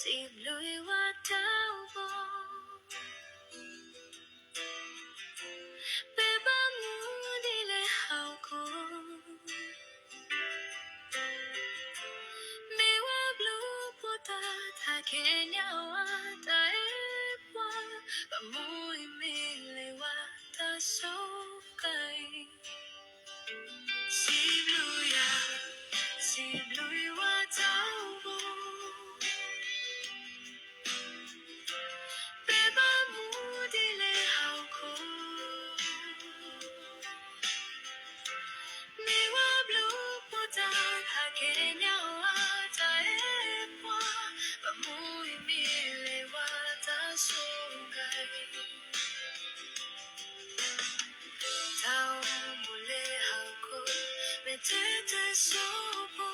စံးဘျုးယွၤတၢ်အိၣ်ဖှိၣ်, ပဘၣ်မူဒ်လဲၣ်ဟီၣ်ခိၣ်, မ့ၢ်ဝဲဘျုးဖိသၣ် တၢ်ကဲညါဝဲတၢ်အဲၣ်ပှၤ, ပမူအံၤမ့ၢ်လၢယွၤတၢ်ဆိၣ်ဂ့ၤ စံးဘျုးယွၤ, စံးဘျုးယွၤတၢ်အိၣ်ဖှိၣ်, ပဘၣ်မူဒ်လဲၣ်ဟီၣ်ခိၣ်, မ့ၢ်ဝဲဘျုးဖိသၣ် တၢ်ကဲညါဝဲတၢ်အဲၣ်ပှၤ, ပမူအံၤမ့ၢ်လၢယွၤတၢ်ဆိၣ်ဂ့ၤ တၢ်အိၣ်မူလၢဟီၣ်ခိၣ် မ့ၢ်တၢ်တစိၢ်ဖိ,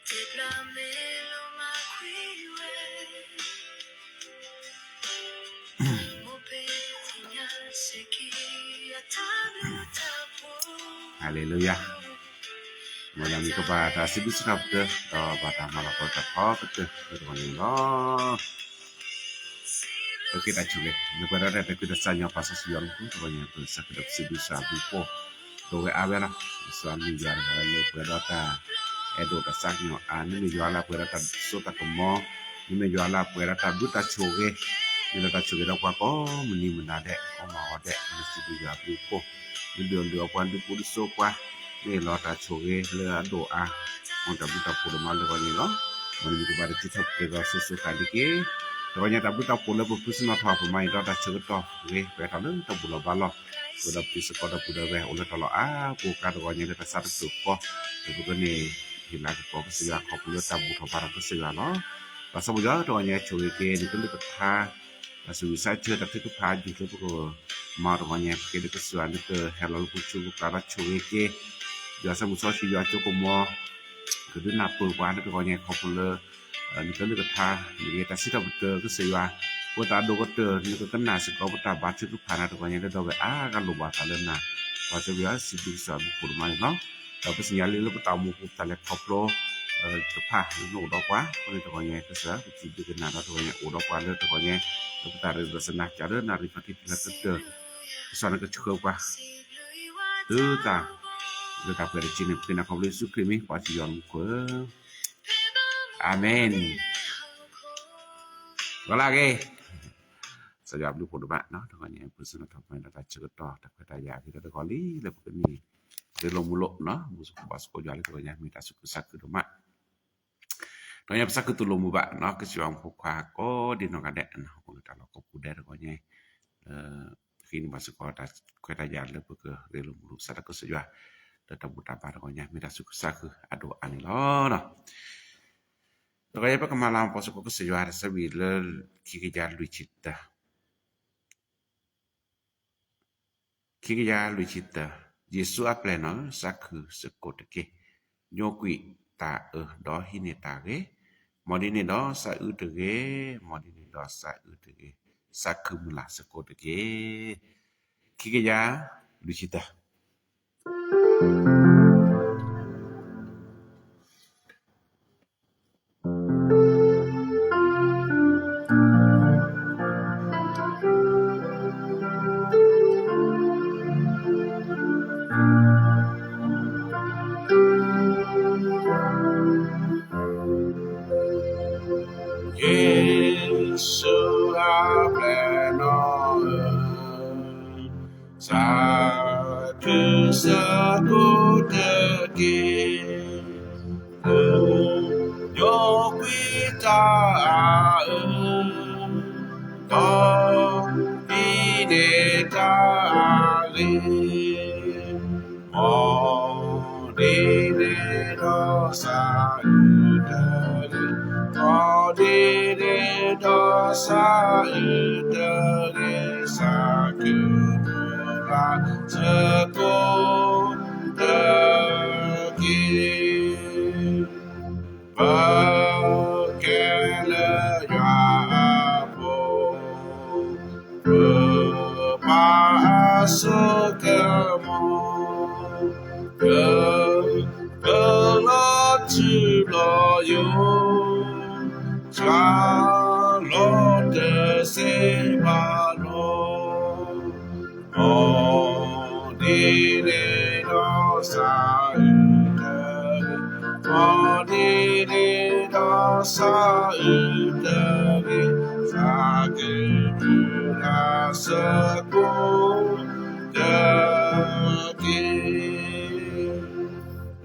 တဘျီမ့ၢ်လီၤမၢ်ကွံာ်ဝဲ, မိၢ်ပၢ်သ့ၣ်ညါစ့ၢ်ကီး အတၢ်ဘျုးတၢ်ဖှိၣ် ဟါလ့လူယၤ, မ်နမံၤကဘၣ်တၢ်စံးဘျုးစံးထီၣ်ပတြၢၤ ဒီးဘၣ်တၢ်မၤလၤကပီၤတၢ်ထီကတၢၢ်လၢတဂီၤန့ၣ်လီၤ. ပက့ၤတၢ်ဆိၣ်ဂ့ၤ နပှဲၤဒီးတၢ်အဲၣ်တၢ်ကွံတၢ်သးကညီၤ ပာ်စီဆှံယွၤလၢမူခိၣ် တဂီၤညါ ပစံးဘျုးစံးဘျုးစံးဘျုးဖိ ဒိၣ်ဝဲအါဝဲလီၤ. ယစံးဘျုးယွၤတဂၤလၢပှဲၤဒီးတၢ်အဲၣ်ဒိးတၢ်သးကညီၤအါ, နမ့ၢ်ယွၤလၢပှဲၤဒီးတၢ်စိတၢ်ကမီၤ, နမ့ၢ်ယွၤလၢပှဲၤဒီးတၢ်ဘျုးတၢ်ဆိၣ်ဂ့ၤ, မ့ၢ်လၢတၢ်ဆိၣ်ဂ့ၤဒီးပှၤကိးမုၢ်နံၤမုၢ်နၤဒဲး ကိးမုၢ်ဂီၤဒဲး နစံးဘျုးယွၤဘျုးဖှိၣ်, နဒုးအီၣ်ဒုးအီပှၤဒုးပူၤဒုးစိပှၤ, မ့ၢ်လီၤတၢ်ဆိၣ်ဂ့ၤလၢအဒိၣ်အါ, မ်တၢ်ဘျုးတၢ်ဖှိၣ်လၢမၤလၢဂီၤန့ၣ်လီၤ. မ်နမံၤကဘၣ်တၢ်စံးထီၣ်ပတြၢၤဒီးစိၤစိၤဃၣ်လံက့ၤ, တဂီၤညါတၢ်ဘျုးတၢ်ဖှိၣ်လၢပဖုစနီၣ်ထီၣ် ပမၤအံၤဒီးတၢ်ဆၢကတီၢ်ဂ့ၤ ပှဲၤထီၣ်လၢတၢ်ဘူၣ်လီၤဘါလီၤ, ပှဲၤဒီးပတံၤသကိးဒီပုၢ်ဒီဝဲၢ် အိၣ်လၢတၢ်လီၢ်အါပူၤ ကါတဂီၤညါလၢတၢ်ဆါတဖျၢၣ်ဃီ, ပကန့ၢ်ဟ့ၣ်လၤကပီၤကစၢ်ယွၤ ခီဖျိလၢတၢ်ဘူၣ်ထီၣ်ဘါထီၣ်ကစၢ်ယွၤလီၤ. ဘၣ်ဆၣ်ပယီၤတဂီၤညါဆိၣ်ဂ့ၤက့ၤ နကလုၢ်ကထါ, တၢ်ဆူးဝံၤဆါဆၢ တၢ်ထုကဖၣ်အဂ့ၢ်လၢပကမၤတဂီၤညါ ပက့ၤလၢကစၢ်ယွၤ နကဟဲလီၤလၢပဆူးပကၤဒီးဆိၣ်ဂ့ၤက့ၤ ယွၤဆၢမုၢ်စီဆှံ ယွၤကၠိကမီၤ ကဒုးနၢ်ပၢၢ်ပှၤလၢတဂီၤညါ ခီဖျိလၢ နကလုၢ်ကထါ နကတၢ်စံးထီၣ်ပတြၢၤကစၢ်ယွၤ, ဖိသၣ်ဒိၣ်ကတၢၢ် နကကနၣ်စ့ၢ်ကီးပတၢ်ဘါထုကဖၣ်နၤတဂီၤညါ လၢဒီပုၢ်ဝဲၢ်အါဂၤလိၣ်ဘၣ်သးလၢနၤ, ပှၤစၢ်ယွၤစံးဘျုးကစၢ်ယွၤမူခိၣ်တမါန့ၣ်လီၤ. ဒီးပသ့ၣ်ညါလံလၢပတၢ်အိၣ်မူပူၤ ပတၢ်လဲၤခီဖျိ တဖၣ်လၢနအိၣ်ဒီးပှၤအဃိန့ၣ် တဂီၤညါကစၢ်ယွၤ ပစံးဘျုးက့ၤနၤဒီးတဂီၤညါအိၣ်ဒီးပှၤလၢတဂီၤညါ လၢပတၢ်ရ့လိာ်သးနၤကၢ်လၢနၣ်ရံၣ်ဖါတံၢ်ဖဲလဲၣ်ကတၢၢ် ကစၢ်ယွၤနကဆှၢပှၤ တုၤတၢ် လၢတၢ်ပှဲၤတက့ၢ်န့ၣ် ပဃ့နၤခီဖျိလၢယ့ၣ်ၡူးခရံာ်မံၤ ပှၤစံးယွၤမူခိၣ်ဧၢ, အၤမ့ၣ်. လီၤလၢအဂ့ၤ, ကစၢ်ယွၤဘျုးဖှိၣ်ဒိၣ်မးနီၤ တဂီၤညါ ပစံးထီၣ်ပမၤဒီးတၢ်ဆၢကတီၢ် တၢ်ခွဲးတၢ်ယာ်က့ၤဒီးတဂီၤလံ လၢပကန့ၢ် ရ့လိာ်မုာ်လိာ်နီၤ မူစူၢ်ကဘီစ့ၢ်ကီးယွၤလၢတဂီၤညါ မ့ၢ်တၢ်စူၢ်က့ၤစၢ်က့ၤဒိၣ်မး တဂီၤညါပသးခုတူၢ်လိာ်မုာ်ဘၣ်နီၤ ကစၢ်ယွၤမူခိၣ်ခွါကိးဒံနီၢ်ဂၤဒဲး နဟီၣ်ခိၣ်လၢတၢ်လီၢ်ကိးပူၤဒဲးတဂီၤညါ လၢ ဃ့န့ၢ်ဘၣ်စ့ၢ်ကီးတၢ်ခွဲးတၢ်ယာ်လၢပကရ့လိာ်မုာ်လိာ်သးဒီးကစၢ်ယွၤ လၢတၢ်ဘူၣ်တၢ်ဘါတဂီၤညါ မ့ၢ်တၢ်စူၢ်က့ၤစၢ်က့ၤအဒိၣ်အါန့ၣ်လီၤ. တဂီၤညါပကမၤလၤကပီၤစ့ၢ်ကီးကစၢ်ယွၤ တၢ်ဆၢဝံၤလၢ ခံကယၤလွံၢ်ဆံတၢ ခံကယၤလွံၢ်ဆံတၢ, ယ့ၣ်ၡူးအပျဲၢ်နီၣ်ဧၢ, သးခုစ့ၢ်ကီးတက့ၢ်. ညိကွံာ်တၢ်အၢဒီးဟံးန့ၢ်တၢ်ဂ့ၤ, မ်ဒ်န့ၣ်ဒီးသးအုးတဂ့ၤ, မ်ဒ်န့ၣ်ဒီးသးအုးတဂ့ၤ, သးခုမုၢ်လၢ်စ့ၢ်ကီးတက့ၢ်. ခံကယၤလွံၢ်ဆံတၢ ယ့ၣ်ၡူးအပျဲၢ်နီၣ်ဧၢ, သးခုစ့ၢ်ကီးတက့ၢ်. ညိကွံာ်တၢ်အၢ ဒီးဟံးန့ၢ်တၢ်ဂ့ၤ, မ်ဒ်န့ၣ်ဒီးသးအုးတဂ့ၤ, မ်ဒ်န့ၣ်ဒီးသးအုးတဂ့ၤ, သးခုမုၢ်လၢ်စ့ၢ်ကီးတက့ၢ်. ပကဲလၢယွၤအဖိ, ပပာ်အစိကမီၤ, ကပလီၤထူလီၤယိာ် စ့ဘၣ်လီၤ. မ်ဒ်န့ၣ်ဒီးစးအုးတဂ့ၤ, မ်ဒ်န့ၣ်ဒီးစးအုးတဂ့ၤ, သးကမုာ်လၤစၢကိတက့ၢ်.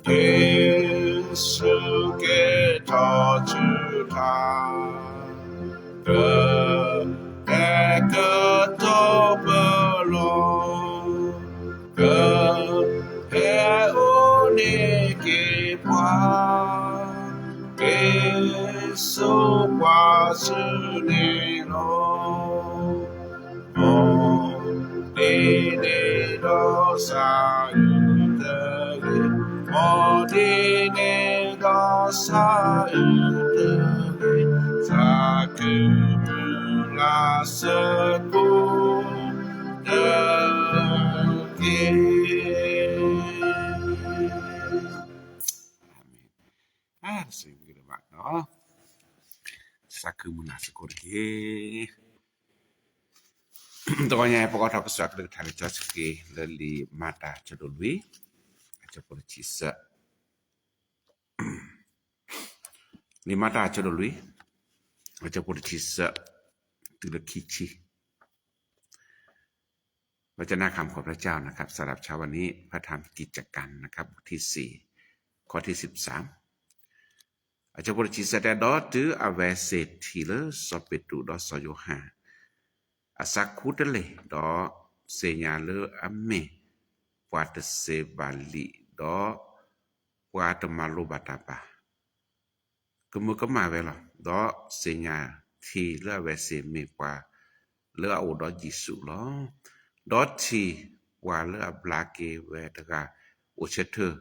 ယ့ၣ်ၡူးကဲထီၣ်ဆူတၢ် ကဟဲကတိၤပလီၢ်, ကဟဲအိၣ်န့ၢ်က့ၤပှၤ, က့ၤစိာ်ပှၤဆူန့ၣ်လီၤ. မ်ဒ်န့ၣ်ဒီးစးအုးတဂ့ၤ, မ်ဒ်န့ၣ်ဒီးစးအုးတဂ့ၤ, သးကမုာ်လၤစၢကိတက့ၢ်. အၢ်, စံးဘျုးဘၣ်နီၤ, သးကမုာ်လၤစၢကိတက့ၢ်. တဂီၤညါ ပကအိးထီၣ်ကစၢ်ကလုၢ်ကထါလၢ ကၠီဆှံ လၢလံာ်မၤတၢ် အဆၢဒိၣ်လွံၢ်, အဆၢဖိတဆံသၢ, လံာ်မၤတၢ် အဆၢဒိၣ်လွံၢ်, အဆၢဖိတဆံသၢ တုၤလၢခံဆံ. พระเจ้านะครับ ขอบพระเจ้านะครับ สำหรับเช้าวันนี้ พระธรรมกิจการนะครับ บทที่สี่ ข้อที่สิบสาม အဆၢဖိတဆံသၢတဲ ဒီးတုၤအဝဲသ့ၣ်ထံၣ်လၢစီၤပ့းတရူးဒီးစီၤယိၤဟၣ် အသးခူတလ့ၢ်, ဒီးသ့ၣ်ညါလၢအမ့ၢ် ပှၤတစဲးဘၣ်လံာ်, ဒီးပှၤတမၤလိဘၣ်တၢ်ဘၣ် ကမၢကမၣ်ဝဲလီၤ. ဒီးသ့ၣ်ညါထံလၢအဝဲသ့ၣ်မ့ၢ်ပှၤလၢအအိၣ်ဒီးယ့ၣ်ၡူးလီၤ. ဒီးထံၣ်ပှၤလၢအဘျါက့ၤဝဲတဂၤအိၣ်ဆၢထၢၣ်,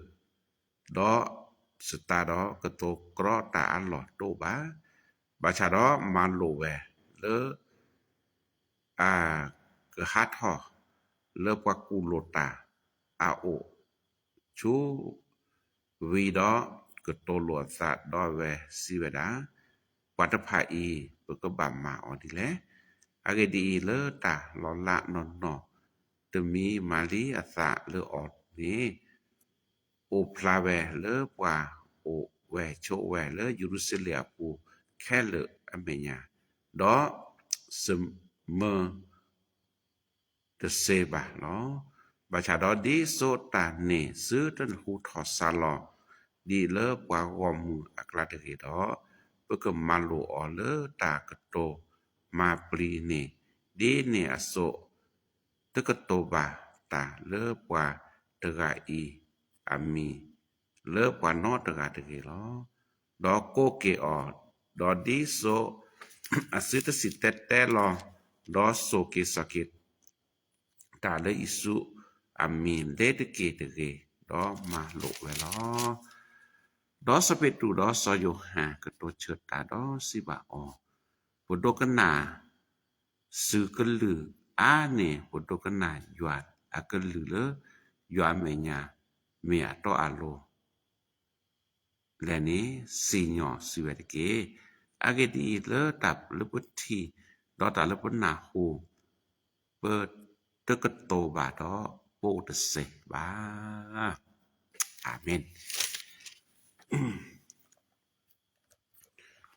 ဒီးစတးဒီးကတိၤကြီတၢ်အလီၢ်တအိၣ်ဘၣ်. ဘၣ်ဆၣ်ဒီးမၤလိာ်ဝဲလၢ အကဟးထီၣ် လၢပှၤကူၣ်လိာ်တၢ်အအိၣ် ဆူဝံၤဒီး ကတိၤလိာ်အသးဒီးအဝဲစံးဝဲဒၣ်, ပှၤတဖၣ်အံၤ ပကဘၣ်မၤအီၤဒ်လဲၣ်. အဂ့ၢ်ဒ်အံၤ, လၢတၢ်လီၤလးနီၢ်နီၢ် တမံၤမၤလံအသးလၢအီၤန့ၣ် အိၣ်ဖျါဝဲလၢပှၤအိၣ်ဝဲဆိးဝဲလၢယရူၤၡလ့ၣ်အပူၤခဲလၢာ်အမဲာ်ညါ, ဒီးစမၢ တစဲးဘၣ်လီၤ. ဘၣ်ဆၣ်ဒီးဒ်သိးတၢ်န့ၣ်သုတနၢ်ဟူထီၣ်စးလီၤ ဒ်လၢပှၤဂီၢ်မုၢ်အကျါတဂ့ၤဒီး, ပကမၤလိာ်အီၤလၢတၢ်ကတိၤမၤပျံၤန့ၣ် ဒ်န့ၣ်အသိး, တကတိၤဘၣ်တၢ်လၢပှၤတဂၤအံၤအမံၤ လၢပှၤနီတဂၤတဂ့ၤလီၤ. ဒီးကိးက့ၤအီၤ, ဒီးဒ်သိးအသုတစံၣ်တဲၤတဲလီၤ, ဒီးစိာ်က့ၤစၢ်က့ၤတၢ်လၢယ့ၣ်ၡူးအမံၤလၢတက့ၢ်တဂ့ၤ, ဒီးမၤလိာ်ဝဲလီၤ. ဒီးစီၤပ့းတရူးဒီးစီၤယိၤဟၣ်ကတိၤဆၢတၢ်ဒီးစံးဘၣ်အီၤ, ပဒိကနၣ် သုးကလုၢ်အါန့ၢ် ပဒိကနၣ်ယွၤအကလုၢ်လၢ ယွၤအမဲာ်ညါ မ့ၢ်အတီအလိၤ လဲၣ်န့ၣ် စံၣ်ညီၣ်စံးဝဲတက့ၢ်. အဂ့ၢ်ဒ်အံၤ, လၢတၢ်လၢပထံၣ် ဒီးတၢ်လၢပနၢ်ဟူ ပတကတိၤဘၣ်ဒီး ပအိၣ်တစဲးဘၣ်. အၤမ့ၣ်.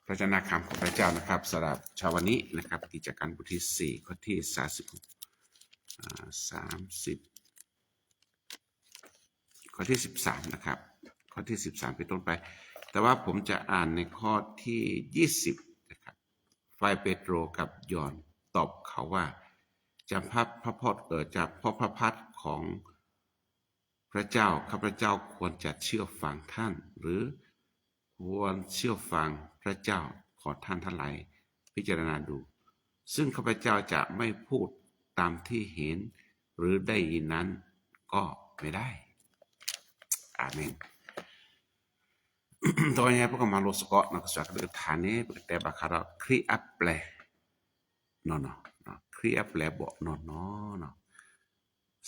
พระเจ้านะครับ ขอบพระเจ้านะครับ สำหรับเช้าวันนี้นะครับ กิจการบทที่สี่ ข้อที่สามสิบ อ่า สามสิบ ข้อที่สิบสามนะครับ ข้อที่สิบสามเป็นต้นไป แต่ว่าผมจะอ่านในข้อที่ยี่สิบนะครับ ฝ่ายเปโตรกับยอห์นตอบเขาว่า จะพระพระพรเอ่อจะเพราะพระพักตร์ของ พระเจ้า ข้าพเจ้าควรจะเชื่อฟังท่าน หรือควรเชื่อฟังพระเจ้า ขอท่านทั้งหลายพิจารณาดู ซึ่งข้าพเจ้าจะไม่พูดตามที่เห็น หรือได้ยินนั้นก็ไม่ได้ อาเมน တဂီၤညါ ပကမၤလိစ့ၢ်ကီး ကစၢ်ကလုၢ်ကထါန့ၣ် ပကတဲဘၣ်ဃးဒီး ခရံာ်အပျဲၢ်နီၢ်နီၢ်, ခရံာ်အပျဲၢ်ဘီၣ်နီၢ်နီၢ်,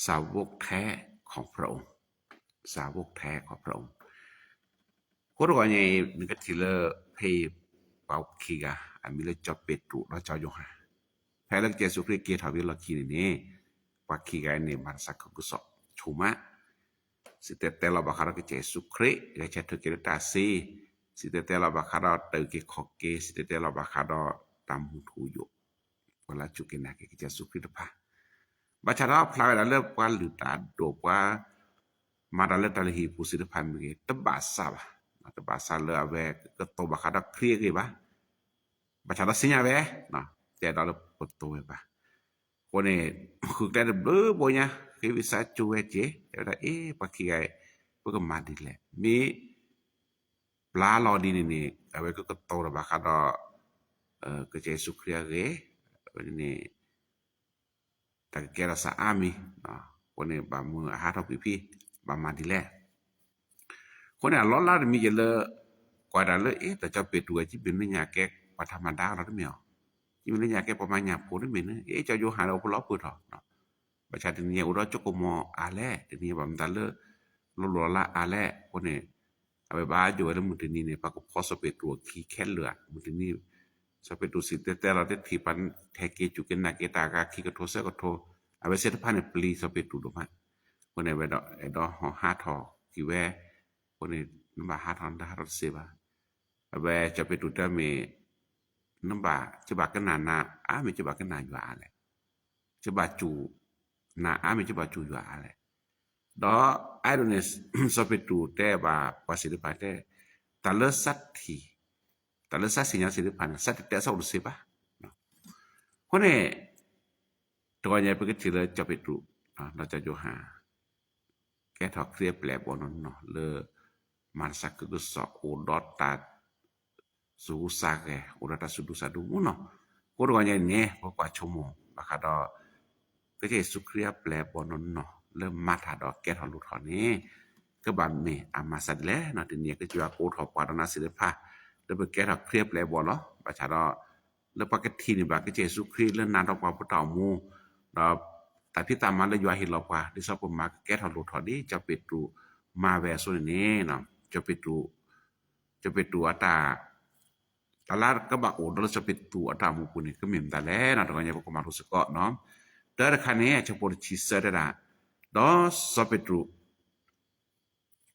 สาวกแท้ของพระองค์, สาวกแท้ของพระองค์ အဃိတဂီၤညါအံၤ နကထံၣ်လၢ ဖဲအံၤ ပှၤခံဂၤ အမံၤလၢစီၤပ့းတရူးဒီးစီၤယိၤဟၣ် ဖဲလၢကစၢ်ယ့ၣ်ၡူးခရံာ်က့ၤထီၣ်ဝံၤလီၢ်ခံန့ၣ်န့ၣ်, ပှၤခံဂၤန့ၣ် မၤတၢ်သးခုကစီၣ်ဆိကမိၣ်, စံၣ်တဲၤတဲလီၤဘၣ်ဃးဒီးကစၢ်ယ့ၣ်ၡူးခရံာ် ဂဲၤဆၢထၢၣ်က့ၤလၢတၢ်စ့, စံၣ်တဲၤတဲလီၤဘၣ်ဃးဒီးတၢ်အုၣ်က့ၤခီၣ်က့ၤ, စံၣ်တဲၤတဲလီၤဘၣ်ဃးဒီးတၢ်မူထူယိာ်, ပှၤလၢအစူၢ်က့ၤနာ်က့ၤကစၢ်ယ့ၣ်ၡူးခရံာ်တဖၣ်, ဘၣ်ဆၣ်ဒီးဖျါဝဲဒၣ်လၢပှၤလုၢ်တၢ်အဒိၣ် ပှၤမၤတၢ်လၢတၢ်လုၢ်ဟံၣ်ပူၤသ့ၣ်တဖၣ်မ့ၢ်ဂ့ၤ တဘၣ်ဆၣ်ဘၣ်, တဘၣ်ဆၣ်လၢအဝဲကကတိၤဘၣ်ဃးဒီးခရံာ်အဂ့ၢ်ဘၣ်, ဘၣ်ဆၣ်ဒီးသ့ၣ်ညါဝဲ, တဲဒီးလၢပတိၤဝဲဘၣ်, အဃိန့ၣ် ဃုကျဲတဘျုးဘိညါ ဃ့ဝံသးစူၤဝဲက့ၤ တဲဝဲဒၣ် အ့ ပှၤခံဂၤအံၤ ပကမၤဒ်လဲၣ်, မ့ၢ်ပျါလီၤဒ်န့ၣ်န့ၣ် အဝဲကကတိၤဒီးဘၣ်ဃးဒီး ကစၢ်ယ့ၣ်ၡူးခရံာ်အဂ့ၢ်, အဝဲန့ၣ် တၢ်ကကဲထီၣ်သးအါမံၤ, အဃိန့ၣ် ဘၣ်မနုၤအဟးထီၣ်ကွံာ်ဖဲ ဘၣ်မၤဒ်လဲၣ်. အဃိန့ၣ် အလီၢ်လၢတမံၤယဲလၢ ကွၢ်ဒၣ်လၢ အ့ တၢ်စီၤပ့းတရူးဝဲ ယမ့ၢ်လၢညါကဲပှၤတၢ်မၤဒါကလီၤတမ့ၢ်အီၤ, ယမ့ၢ်လၢညါကဲပှၤမၤညၣ်ဖိတမ့ၢ်န့ၣ် အ့ ကၠီယိၤဟၣ်လၢအိၣ်ဖဲလီၤပှဲၤထီၣ် ဘၣ်ဆၣ်တနံၤညါအိၣ်ဒီးကၠိကမီၤအါလဲၣ်, တနံၤညါဘၣ်မတၤလၢ လိၤလိၤလၢအါလဲၣ်, အဃိန့ၣ် အဝဲဘၣ်ယိၣ်ဝဲလၢမုၢ်တနံၤန့ၣ် ပှၤကဖီစီၤပ့းတရူးအခံခဲလၢာ်ဧါ, မုၢ်တနံၤ စီၤပ့းတရူးစံၣ်တဲၤတဲလီၤတထံၣ်ပှၤဟဲက့ၤစူၢ်က့ၤနာ်က့ၤတၢ်အဂၤခံကထိဆၢကထိ, အဝဲသ့ၣ်တဖၣ်န့ၣ်ပျံၤစီၤပ့းတရူးဒိၣ်မး, အဃိန့ၣ် အဝဲအဲၣ်ဒိးဟးထီၣ်က့ၤဝဲ, အဃိန့ၣ် နဘၣ်ဟးထီၣ်နတဟးထီၣ်တသ့ဘၣ်, အဝဲစီၤပ့းတရူးတဲမ့ၢ် နဘၣ် ကဘၣ်ကနၣ်နၤအါမ့ၢ် ကဘၣ်ကနၣ်ယွၤအါလဲၣ်, ကဘၣ်စူၢ်နၤအါမ့ၢ် ကဘၣ်စူၢ်ယွၤအါလဲၣ်, ဒီးအဲၣ်ဒိးန့ၣ် စီၤပ့းတရူးတဲဘၣ်ပှၤသ့ၣ်တဖၣ်တဲ, တၢ်လၢသးထံၣ်, တၢ်လၢသးသ့ၣ်ညါသ့ၣ်တဖၣ်န့ၣ် သးတတဲအသးအိၣ်တသ့ဘၣ်, အဃိန့ၣ် တဂီၤညါပကထံၣ်လၢစီၤပ့းတရူး ဒီးကၠီယိၤဟၣ် ကဲထီၣ်ခရံာ်အပျဲၢ်အဘီၣ်နီၢ်နီၢ်လၢ မၤတၢ်သးခုကစီၣ်အိၣ်ဒီးတၢ် စူၤစါဂဲၤ အိၣ်ဒီးတၢ်စူၤဒူစးဒူမူနီၢ်, အဃိတဂီၤညါအံၤန့ၣ် ပကကွၢ်ဆိကမိၣ်ဘၣ်ဃးဒီး ကစၢ်ယ့ၣ်ၡူးခရံာ်အပျဲၢ်အဘီၣ်နီၢ်နီၢ်လၢမၤတၢ်ဒီးကဲထီၣ်လိၣ်ထီၣ်န့ၣ် ကဘၣ်မ့ၢ်အမၤသးဒ်လဲၣ်, တနံၤအံၤကစၢ်ယွၤကအိးထီၣ်ပှၤဒီးနၤသ့ၣ်တဖၣ် လၢပကဲထီၣ်ခရံာ်အပျဲၢ်အဘီၣ်လီၤ. ဘၣ်ဆၣ်ဒီး လၢပှၤကထံၣ်န့ၢ်ဘၣ်ကစၢ်ယ့ၣ်ၡူးခရံာ်လၢနၤဒီးပှၤဖိတၢ်အိၣ်မူ, ဒီးတၢ်ဖံးတၢ်မၤလၢယွၤဟ့ၣ်လီၤပှၤ ဒ်သိးပမၤကကဲထီၣ်လိၣ်ထီၣ်ဒ်စီၤပ့းတရူးမၤဝဲအသိးန့ၣ်န့ၣ်, စီၤပ့းတရူး စီၤပ့းတရူးအတၢ် တၢ်လၢကဘၣ်အိၣ်ဒီးလၢစီၤပ့းတရူးအတၢ်အိၣ်မူပူၤန့ၣ် ကမ့ၢ်မတၤလဲၣ်နီၤ, တဂီၤညါပကမၤလိစ့ၢ်ကီးနီၤ. တၢတခါန့ၣ် အဆၢဖိတဆံသၢတဲဒၣ်, ဒီးစီၤပ့းတရူး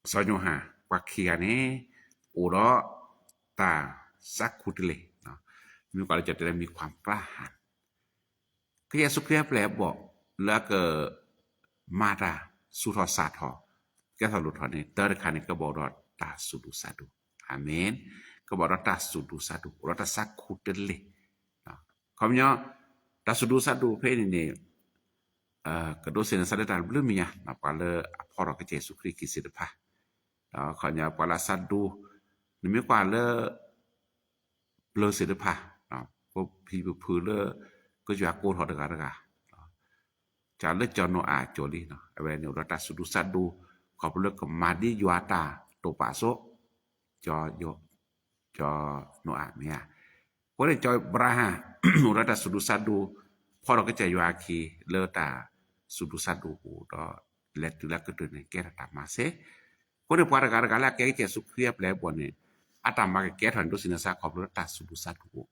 စီၤယိၤဟၣ် ပှၤခံဂၤန့ၣ် အိၣ်ဒီးတၢ်သးခူတလ့ၢ်, မ့ၢ်ကွၢ်လၢကၠီတဲလၢ มีความกล้าหาญ ကစၢ်ယ့ၣ်ၡူးခရံာ်အပျဲၢ်အဘီၣ် လၢအက မၤတၢ်ဆူၣ်ထီၣ်စးထီၣ် ကဲထီၣ်လိၣ်ထီၣ်န့ၣ် တၢတခါန့ၣ် ကဘၣ်အိၣ်ဒီးတၢ်စူၤဒူစးဒူ, အၤမ့ၣ်, ကဘၣ်အိၣ်ဒီးတၢ်စူၤဒူစးဒူ အိၣ်ဒီးတၢ်သးခူတလ့ၢ်, ခီပညီ တၢ်စူၤဒူစးဒူဖဲအံၤန့ၣ်န့ၣ် ကဒိးသ့ၣ်နီၣ်စးလၢတၢ်ဘျုးမံၤညါ ပှၤလၢအဖီထီၣ်ကစၢ်ယ့ၣ်ၡူးခရံာ်ခံသ့ၣ်တဖၣ်, ဒီးခီပညီပှၤလၢအသးဒူ, နမ့ၢ်ကွၢ်လၢ ပျၢၤသ့ၣ်တဖၣ်, ပဖံပဖုလၢ ကစၢ်ယွၤကိးထီၣ်တဂၤတဂၤ, တၢ်လၢစီၤနိအၤအစိၤလံ, အဝဲန့ၣ်အိၣ်ဒီးတၢ်စူၤဒူစးဒူ, ခီဖျိလၢကမၤဒ်ယွၤတၢ်တိာ်ပာ်အသိး, စီၤ စီၤနိအၤမ့ၢ်ဧါ, အဃိန့ၣ် စီၤအၤဘြၤဟၣ် အိၣ်ဒီးတၢ်စူၤဒူစးဒူ, ဖီၣ်ဒီးကစၢ်ယွၤအခံ လၢတၢ်စူၤဒူစးဒူအပူၤဒီး လဲၤတုၤလၢအကတၢၢ်န့ၣ် ကဲထီၣ်တၢ်မၤစၢၤ, အဃိန့ၣ် ပှၤတဂၤတဂၤလၢအကဲကစၢ်ယ့ၣ်ၡူးခရံာ်အပျဲၢ်အဘီၣ်န့ၣ် အတၢ်မၤကကဲထီၣ်န့ၣ် ဒိးသ့ၣ်နီၣ်စးခီဖျိလၢတၢ်စူၤဒူစးဒူအပူၤ,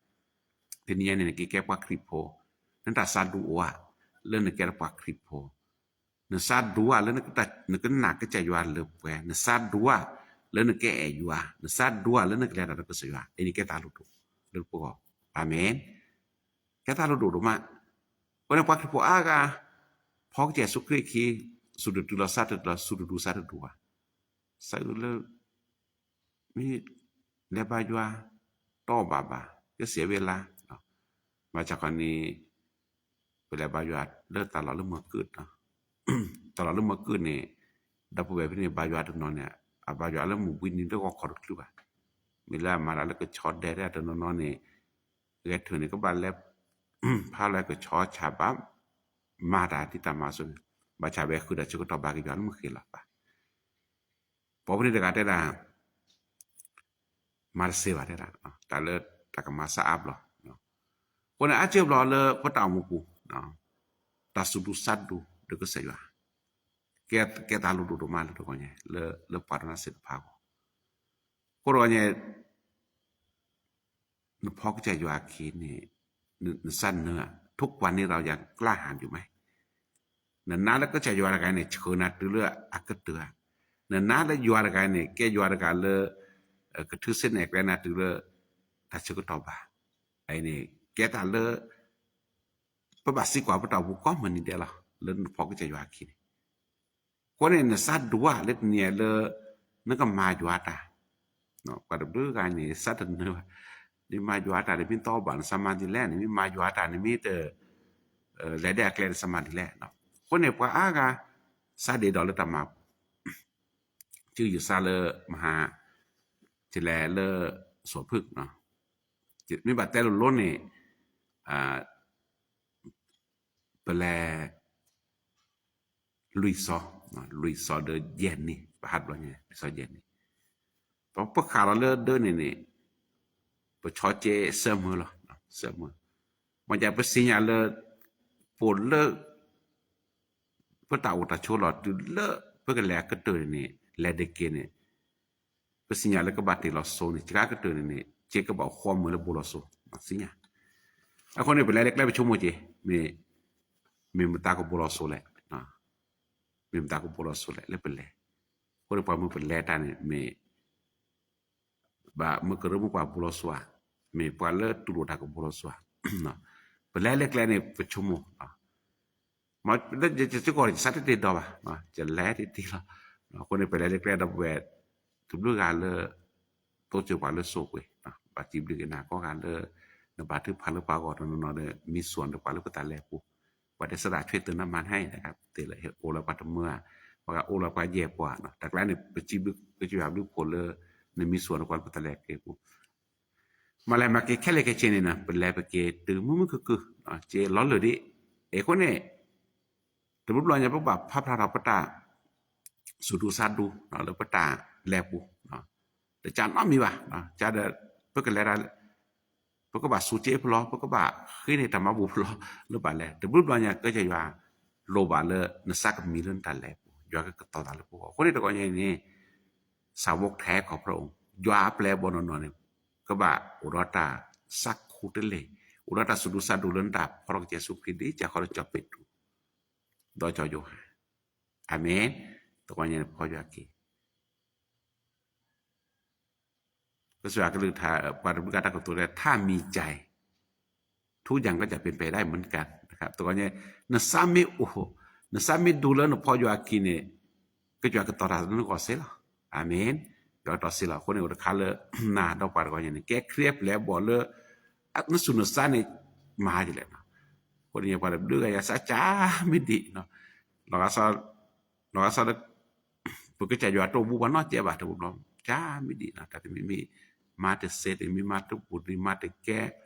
တနံၤအံၤန့ၣ် နကကဲပှၤခရံာ်ဖိ, နတၢ်သးဒူအိၣ်ဧါ, လၢနကဲထီၣ်ပှၤခရံာ်ဖိ နသးဒူဧါလၢ နကနာ်ကစၢ်ယွၤလၢပှဲၤ, နသးဒူဧါလၢနကအဲၣ်ယွၤ, နသးဒူဧါလၢနကလဲၤတၢ်ဒီးကစၢ်ယွၤ, အံၤန့ၣ်ကဲသးလိၤဒိၣ်လၢပဂီၢ်, အၤမ့ၣ်, ကဲသးလိၤဒိၣ်ဒိၣ်မး, အဃိန့ၣ် ပှၤခရံာ်ဖိအါဂၤ ဖီကစၢ်ယ့ၣ်ၡူးခရံာ်အခံ စူၤတတုၤလီၤ သးတတုၤလီၤ စူၤတဒူသးတဒူဘၣ်, သးအုးလၢ မ့ၢ်လဲၤဘါယွၤ တီၢ်ဘၣ်ဘၣ် ကစဲးဝဲလၢ်, ဘၣ်ဆၣ်ခီန့ၣ် ပလဲၤဘါယွၤလၢတၢ်လီၢ်လၢမၢကုၢ်, တၢ်လီၢ်လၢမၢကုၢ်န့ၣ် ဒီပုၢ်ဝဲၢ်ဖဲန့ၣ် ဘါယွၤတနီၤန့ၣ် အဘါယွၤလၢမုၢ်ဘှံးနံၤလၢဂီၤခီတချုးဘၣ်, မ့ၢ်လၢအမၤတၢ်လၢကဆီဒဲးတနီၤနီၤန့ၣ် ဂဲၤထၢၣ်န့ၣ် ကဘၣ်လဲၤ ဖးလၢကဆီဆၣ်ဘၣ် မၤတၢ်ဒ်တၢ်မၤအသိးန့ၣ်, ဘၣ်ဆၣ်ဝဲဃုာ်ဒီးဆၢကတီၢ်ဘၣ်က့ၤယွၤလၢမုၢ်ဃ့လီၤဘၣ် ပှၤဖဲန့ၣ်တဂၤတဲဒၣ် မၤတသ့ဘၣ်တဲဒၣ်, တၢ်လၢတၢ်ကမၤစၢ်အါဘျီ, အဃိန့ၣ် အါစုဘျီလၢပတၢ်အိၣ်မူပူၤ တၢ်စူၤဒူသးဒူဒီးကစၢ်ယွၤ ကဲသးလိၤဒိၣ်ဒိၣ်မးလၢတဂီၤညါ လၢပှၤဒီးနၤသ့ၣ်တဖၣ်အဂီၢ်, အဃိတဂီၤညါ နဖီကစၢ်ယွၤအခံန့ၣ် နသးနၢဧါ, ทุกวันนี้เรายังกล้าหาญอยู่ไหม နနာ်လၢကစၢ်ယွၤတဂၤန့ၣ် ဆှၢနၤတုၤလၢအကတၢၢ်ဧါ, နနာ်လၢယွၤတဂၤန့ၣ် ကဲယွၤတဂၤလၢ ကထုးစ့နဲၣ်ကျဲနၤတုၤလၢ တၢ်ဆၢကတီၢ်ဘၣ်, အအံၤန့ၣ် ကဲတၢ်လၢ ပဘၣ်စံးကွၢ်ပတၢ်အိၣ်မူကိးမုၢ်နံၤဒဲးလီၤ လၢနဖီၣ်ကစၢ်ယွၤအခံန့ၣ် အဃိန့ၣ် နစးဒိၣ်ဧါလၢတနံၤအံၤလၢ နကမၤယွၤတၢ်, ပှၤတဘျုးဂၤန့ၣ် စးတနၢၤဘၣ်, နမၤယွၤတၢ်န့ၣ် မ့ၢ်သီဘၣ် နစးမၤဒ်လဲၣ်န့ၣ် မ့ၢ်မၤယွၤတၢ်န့ၣ် မ့ၢ်တ လဲၤဒၣ်အကျဲန့ၣ် စးမၤဒ်လဲၣ်, အဃိန့ၣ် ပှၤအါဂၤ စးဒ့ၣ်ဒီးလၢတၢ်မၤပူၤ, စုယစးလၢမဟါ ယလဲၤလၢ စီၤဖုၣ် မ့ၢ်ဘၣ်တဲလိၤလိၤန့ၣ် ပလဲၤ လွံၢ်စီၤ, လွံၢ်စီၤဒီးယဲၢ်နံၤ ပဟးတဘျီညါ လွံၢ်စီၤယဲၢ်နံၤ, ပဃၣ်လီၤလၢဒၢန့ၣ်န့ၣ် ပဆီကဲစၢၢ်မုၢ်လီၤ, စၢၢ်မုၢ်, မ့ၢ်ပစံးညါလၢ ပိာ်လၢ ပတၢ်အိၣ်တၢ်ဆိးလီၤတုၤလၢ ပကလဲၤအကတၢၢ်န့ၣ်န့ၣ် လဲၤဒ့က့ၤန့ၣ် ပစံးညါလၢကဘၣ်တ့ၢ်လီၤစိၤန့ၣ် စှၤကတၢၢ်န့ၣ်န့ၣ် စ့ကဘၣ်အိၣ်ဃီမုၢ်လၢဘိလီၤစိၤ, စံးညါ, အဃိန့ၣ် ပလဲၤလၢကျဲပဆိကမိၣ်က့ၤ မ့ၢ်မတၤကဘိလီၤစိၤလဲၣ်, မ့ၢ်မတၤကဘိလီၤစိၤလဲၣ် လၢပလဲၤ, အဃိန့ၣ် ပှၤမ့ၢ်ပလဲၤတၢ်န့ၣ် မ့ၢ် ဘၣ်မ့ၢ်ကရၢမိၢ်ပှၢ်ဘိလီၤစိၤဧါ, မ့ၢ်ပှၤလၢတူၢ်လိာ်တၢ်ကဘိလီၤစိၤဧါ, ပလဲၤလၢကျဲန့ၣ် ပဆိကမိၣ် မ့ၢ်လၢယစ့ၢ်ကီး ယစးတတ့ၢ်ဒီးဘၣ်, ယလဲၤတ့ၢ်တ့ၢ်လီၤ, အဃိန့ၣ် ပလဲၤလၢကျဲဒီးပဝဲ တဘျုးဂၤလၢ တိစၢၤပှၤလၢစိၤကွံာ်, ဘၣ်စံးဘျုးက့ၤနၤကိးဂၤလၢ နဘၣ်ထုကဖၣ်လၢပှၤဂီၢ်တနီၤနီၤဒီး မံဆိၣ်ဒီးပှၤလၢပတၢ်လဲၤပူၤ, ပှၤတဲစဒၣ်ဆွဲတၢ်နမၤဟဲအံၤ တဂၤတဲလၢ အိၣ်လၢပှၤတမၢဧါ, ပှၤဂၤအိၣ်လၢပှၤယဲၢ်ပှၤ, တၢ်ကျါန့ၣ် ပစံးဘျုးကစၢ်ယွၤဘျုးဖှိၣ်လၢ နမံဆိၣ်ဒီးပှၤလၢပတၢ်လဲၤက့ၤပူၤ မၤလဲၣ်မၤက့ၤခဲလၢာ်ခဲဆ့န့ၣ် ပလဲၤပက့ၤတုၤမုာ်မုာ်ခုၣ်ခုၣ်, က့ၤလီၤလၢာ်ဒံး, အဃိန့ၣ် တဘျီဘျီညါ ပဘၣ်ဖးဖျါထီၣ်ပတၢ် စူၢ်ဒူစါဒူ လၢပတၢ်လဲၤပူၤ, တကးနီတမံၤဘၣ်, ကဒီး ပကလဲၤတၢ် ပကဘၣ်စူၢ်က့ၤဖဲလဲၣ်, ပကဘၣ်ဃ့န့ၢ်တၢ်မၤဘူၣ်ဖဲလဲၣ်, လၢဘၣ်လဲၤ တဘျီဘျီညါ ကစၢ်ယွၤ လိၣ်ဘၣ်လၢနသးကမံၤလၢနတၢ်လဲၤပူၤ, ယွၤကကတီၤသးလၢပဂီၢ်, အဃိန့ၣ်တဂီၢ်ညါန့ၣ် စးဝီခဲခီဖျိ ယွၤအပျဲၢ်အဘီၣ်နီၢ်နီၢ်န့ၣ် ကဘၣ်အိၣ်ဒီးတၢ်သးခူတလ့ၢ်, အိၣ်ဒီးတၢ်စူၢ်ဒူစါဒူလၢနတၢ်ဖီၣ်ထီၣ်ကစၢ်ယ့ၣ်ၡူးခရံာ်ဒ်ကၢ်ဃီဒီးကၠီၣ်ပ့းတရူး, ဒီးကၠီၣ်ယိၤဟၣ်, အၤမ့ၣ်, တဂီၢ်ညါန့ၣ် ဖီၣ်ယွၤက့ၤ ကစၢ်ယွၤကလုၢ်ကထါ ပှၤတဘျုးဂၤတၢ်ကတိၤလၢ ထါမံၤကၠဲၤ ထူယၣ်ကစၢ်ပ့ၤပဲၤဒၣ်မနုၤကါ, တဂီၢ်ညါ နသးမ့ၢ်အိၣ်, နသးမ့ၢ်ဒူလၢနဖီၣ်ယွၤအခံန့ၣ် ကစၢ်ယွၤကတီၤတၢ်လၢနဂီၢ်စ့ၢ်လီၤ, အၤမ့ၣ်, ယွၤကတီၤစ့ၢ်လီၤ, အဃိန့ၣ် အိၣ်တခါလၢ နၤဒီးပှၤတဂီၢ်ညါန့ၣ် ကဲခရံာ်အပျဲၢ်အဘီၣ်လၢ နစူၢ်နသးန့ၣ် မၤဒ်လဲၣ်, အဃိန့ၣ် ပှၤတဘျုးဂၤယၤစးကၢ်မ့ၢ်ဒံး လီၤဂာ်စီ လီၤဂာ်စီလၢ ပကစၢ်ယွၤတအိၣ်ဘူးပှၤနီတစဲးဘၣ် တဘျီဘျီ ကၢ်မ့ၢ်ဒံးနီၤ တၢ်တမံၤမံၤ မၤတစဲးတမံၤ မၤတဘူၣ်တမံၤ မၤတကဲ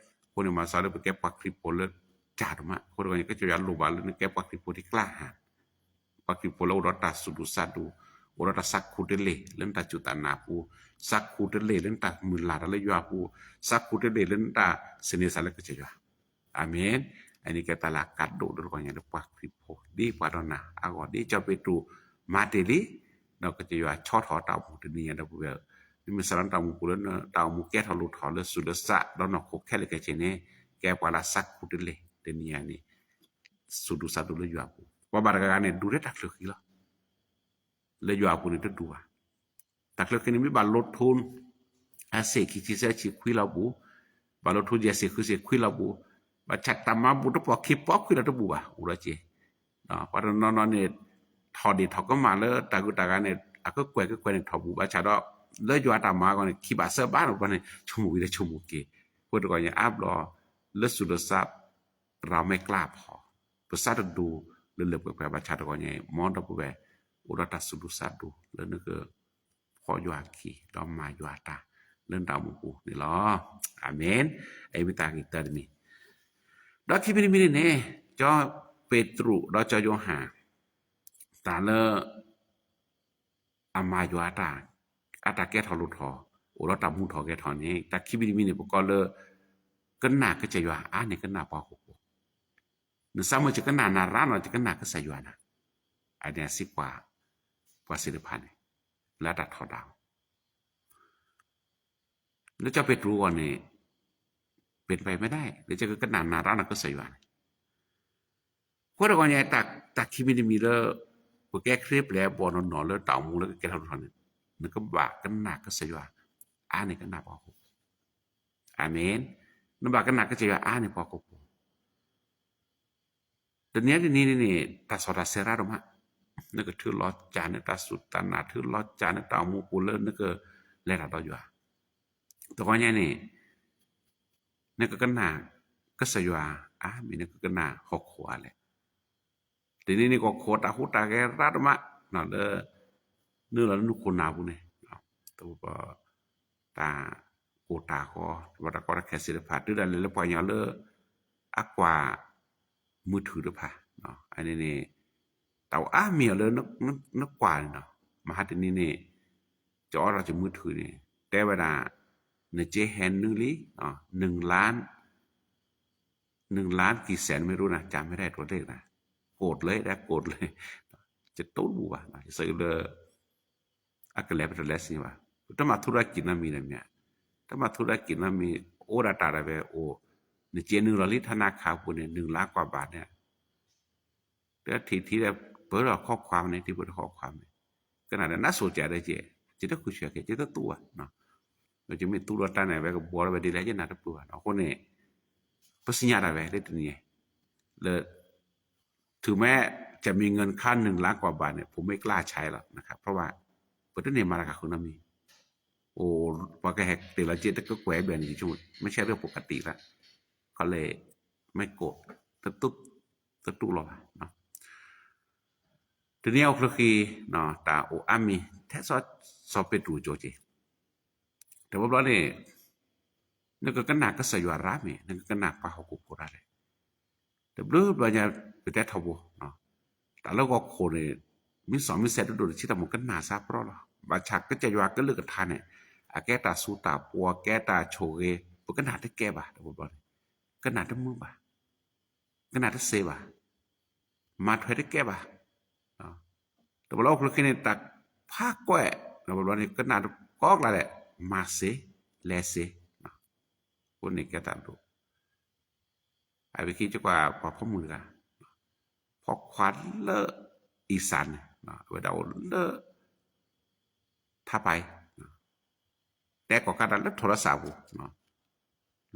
အဃိန့ၣ် မၤစၢၤလၢပကဲပှၤခရံာ်ဖိလၢ ကၢ်ဒိၣ်မး အဃိတဂီၢ်န့ၣ် ကစၢ်ယွၤလိၣ်ဘၣ်လၢနကဲပှၤခရံာ်ဖိဒ်ကျါဟါ ပှၤခရံာ်ဖိလၢအိၣ်ဒီးတၢ်စူၢ်ဒူၣ်စၢ်ဒူၣ် အိၣ်ဒီးတၢ်သးခူတလ့ၢ် လၢနတၢ်စူၢ်တၢ်နာ်အပူၤ သးခူတလ့ၢ်လၢနတၢ်မုၢ်လၢ်တၢ်လၢယွၤအပူၤ သးခူတလ့ၢ်လၢနတၢ်သန့ၤသးလၢကစၢ်ယွၤ အၤမ့ၣ် အန့ၣ်ကဲတၢ်လၢအကါဒိၣ်လၢတဂီၢ်ညါလၢပှၤခရံာ်ဖိ ဒ်ပှၤဒီးနၤအဂီၢ် ဒ်ကၠီၣ်ပ့းတရူးမၤတ့ၢ်လံ ဒီးကစၢ်ယွၤဆီထီၣ်တၢ်အိၣ်မူတနံၤညါဒီပုၢ်ဝဲၢ် မ့မ့ၢ်စးလၢနတၢ်အိၣ်မူပူၤလၢတၢ်အိၣ်မူကဲထီၣ်လိၣ်ထီၣ်လၢစူၢ်လၢသးဒီးနီၢ်ခိခဲလၢာ်ခဲဆ့န့ၣ် ကဲပှၤလၢသးခူတလ့ၢ်တနံၤညါန့ၣ် စူၢ်ဒူၣ်သးဒူၣ်လၢယွၤအပူၤ ပှၤဘၣ်တဂၤဂၤန့ၣ် ဒူၣ်ထဲတၢ်ချၢဃံလီၤ လၢယွၤအပူၤန့ၣ်တဒူၣ်ဘၣ်. တၢ်ချၢဃံန့ၣ်မ့ၢ်ဘၣ်လိထိ အဆံးခံဆံသၢဆံခွံလီၤပူၤ, ဘၣ်လိထိယဲၢ်ဆံဃုဆံခွံလီၤပူၤ, ဘၣ်ဆၣ်တၢ်မၤဘူၣ်တပှီၢ်ခံပီခွံလီၤတဘူၣ်ဘၣ် အိၣ်ဒီးက့ၤ ပှၤတနီၤနီၤန့ၣ် ထီၣ်ဒ့ၣ်ထီၣ်ကမၣ်လၢတၢ်ဂုၤတၢ်ဂၤန့ၣ် အကကွဲၢ်ကကွဲၢ်န့ၣ်ထီၣ်ဘူၣ် ဘၣ်ဆၣ်ဒီး လၢယွၤတၢ်မၤအဂီၢ်န့ၣ် ခံဘၣ်သၢဘၣ်န့ၣ် ပှၤန့ၣ် ဆိကမိၣ်ဝံၤဒီးဆိကမိၣ်က့ၤ အဃိတဂီၢ်ညါအါဘျီ လၢစူၢ်လၢသး ပရၤမဲာ်ကျါဖီ ပသးတဒူၣ်လၢလၢပှဲၤပှဲၤ ဘၣ်ဆၣ်တဂီၢ်ညါ မ်ဒီပုၢ်ဝဲၢ် အိၣ်ဒီးတၢ်စူၢ်ဒူၣ်သးဒူၣ်လၢနက ဖီၣ်ယွၤအခံ ဒီးမၤယွၤအတၢ်လၢနတၢ်အိၣ်မူပူၤန့ၣ်လီၤ. အၤမ့ၣ်. အအံၤမ့ၢ်တၢ်ဂ့ၢ်တၢတမံၤ ဒီးခံမံၤတမံၤန့ၣ်န့ၣ် ကၠီပ့းတရူးဒီးကၠီယိၤဟၣ် တၢ်လၢ အမၤယွၤအတၢ် အတၢ်ကဲထီၣ်လိၣ်ထီၣ် အိၣ်ဒီးတၢ်မူထီၣ်ဂဲၤထီၣ်န့ၣ် တၢ်ခံမံၤတမံၤန့ၣ် ပကိးလၢ ကနၣ်ကစၢ်ယွၤအါန့ၢ်ကနၣ်ပှၤဟီၣ်ခိၣ်ဖိ နစးမၢယကနၣ်နၤရါနီၤ ယကနၣ်ကစၢ်ယွၤနၤ အန့ၣ်အစံးကွၢ် ပှၤသ့ၣ်တဖၣ်န့ၣ် လၢအတၢ်ထီဒါ လၢကၠီပ့းတရူးအဂီၢ်န့ၣ် ပ့ၤတဖၣ်မ့ၢ်ဒၣ် လၢယကကနၣ်နၤရါနီၤကစၢ်ယွၤန့ၣ် အဃိတဂီၢ်ညါ တၢ်ခံမံၤတမံၤလၢ ပကဲခရံာ်ပျဲၢ်အဘီၣ်နီၢ်နီၢ်လၢတၢ်အိၣ်မူလၢကကဲထီၣ်ထီၣ်န့ၣ်, နကဘၣ်ကနၣ်ကစၢ်ယွၤ အါန့ၢ်ကနၣ်ပှၤဟီၣ်ခိၣ်ဖိ. အၤမ့ၣ်. နဘၣ်ကနၣ်ကစၢ်ယွၤအါန့ၢ်ပှၤဟီၣ်ခိၣ်ဖိ. တနံၤအံၤတနံၤန့ၣ် တၢ်စီၣ်တၢ်ဆဲးရၢဒိၣ်မး, နကထုးလီၤစၢ်န့ၣ် တၢ်စူၢ်တၢ်နာ် ထုးလီၤစၢ်န့ၣ် တၢ်အိၣ်မူပူၤလၢနကလဲၤတၢ်ဒီးယွၤ. တဂီၢ်ညါန့ၣ် နကကနၣ်ကစၢ်ယွၤအါမ့ၢ် နကကနၣ်ဟီၣ်ခိၣ်အါလဲၣ်. တနံၤန့ၣ် ဟီၣ်ခိၣ်တၢ်ဟူးတၢ်ဂဲၤရၢဒိၣ်မး လၢ နုာ်လီၤလၢနူခိၣ်နၢ်ပူၤန့ၣ်, တၢ်ကိၢ်တၢ်ဂီၤ တၢ်ကီတၢ်ခဲစ့ၢ်တဖၣ် တုၤဒၣ်လဲာ်လၢပှၤကညီလၢ အကွၢ် မုၢ်ထူၣ်တဖၣ်, အန့ၣ်န့ၣ် တၢ်အိၣ်အါမံၤအီၤလၢ နကွၢ်န့ၣ်နီၤ, မဟါတနံၤန့ၣ် ကအိးထီၣ်က့ၤမုၢ်ထူၣ်န့ၣ် တဲဝဲဒၣ် နစ့ဟဲနုာ်လံ န ล้านกี่แสนไม่รู้นะ จำไม่ได้ตัวเลขนะ กดเลยนะ กดเลย จะตู้ဘူးဘၣ် ယဆိကမိၣ်လၢ အကလဲၤပတလဲၤစ့ၢ်ဘၣ်, တမၤထူရၤကံၣ်နီတမံၤန့ၣ်မ့ၢ်, တမၤထူရၤကံၣ်နီတမံၤ အိၣ်ဒၣ်တၢ်ဒၣ်ဝဲအိၣ်, နစ့နုာ်လီၤလံ ထးနါခးပူၤန့ၣ် နုာ်လါကွၢ်ဘၣ်န့ၣ် တထံၣ်ထံၣ်ဒီး ပၢထီၣ်ခီခွါမ့ၢ်န့ၣ် ထံၣ်ပၢထီၣ်ခီခွါမ့ၢ်, ကနၣ်ဒီး နဆိကမိၣ်ဒီးက့ၤ က့ၤတဃုဆှၢက့ၤ က့ၤတသူဘၣ်, ဒီးကမ့ၢ်သူဒီးတၢ်န့ၣ် အဝဲကဘှီထီၣ်ဝဲဒ်လဲၣ် ယနၢ်တပၢၢ်ဘၣ်နီၤ, အဃိန့ၣ် ပသ့ၣ်ညါတၢ်ဝဲလၢတနံၤ လၢ ถึงแม้จะมีเงินค่าหนึ่งล้านกว่าบาทเนี่ย ผมไม่กล้าใช้หรอกนะครับ เพราะว่า ပတန့ၢ်မၤတၢ်ဃုာ်နီတမံၤ, အိၣ် ပှၤကဟဲတ့ၢ်လီၤစ့တကကွဲၢ်ဘျဲၣ်န့ၣ် မ့ၢ်ဆဲးလၢပကတ့ၢ်လၢ ခီလဲၣ် မ့ၢ်ကိး တတူၢ်လီၤဘၣ် တနံၤအံၤအိၣ်ချၢဃံ တၢ်အိၣ်အါမံၤ ထဲစီၤပ့းတရူးကၠိက့ၤ, တဘျီဘျီန့ၣ် နကကနၣ်ကစၢ်ယွၤရၢမ့ၢ် နကကနၣ်ပှၤဟီၣ်ခိၣ်ဖိရၢလဲၣ်, တဘျီဘျီညါ ပတဲထီဘိ တၢ်လၢဟီၣ်ခိၣ်န့ၣ် မ့ၢ်စီၤမ့ၢ်စဲးဒိၣ်ဒိၣ်တဆံတၢ်မ့ၢ်ကနၣ်စးပြီလီၤ, ဘၣ်ဆၣ်ကစၢ်ယွၤကလုၢ်ကထါန့ၣ် အကဲတၢ်ဆူတၢ်ပှီၤ ကဲတၢ်ဆိၣ်ဂ့ၤ ပကနၣ်တကဲဘၣ် တဘျီဘျီန့ၣ် ကနၣ်တမုာ်ဘၣ်, ကနၣ်တစဲးဘၣ်, မၤထွဲတကဲဘၣ်, တဘျီအိၣ်ချၢဃံန့ၣ် တၢ်ဖးကွဲး တဘျီဘျီန့ၣ် ကနၣ်တကိးကျါလဲၣ် မၤစ့ လဲၤစ့, အဃိန့ၣ်ကဲတၢ်ဒိၣ် အဝဲခံကကွၢ်ပှၤဖီမုၢ်တဂၤ, ဖီခွါလၢ အံၣ်စၢ်န့ၣ် အဝဲဒၣ်အိၣ်လၢ ထါပၤအံၤ, တဲကီၢ်ကးတၢ်လၢထီၣ်လၢစးပူၤ,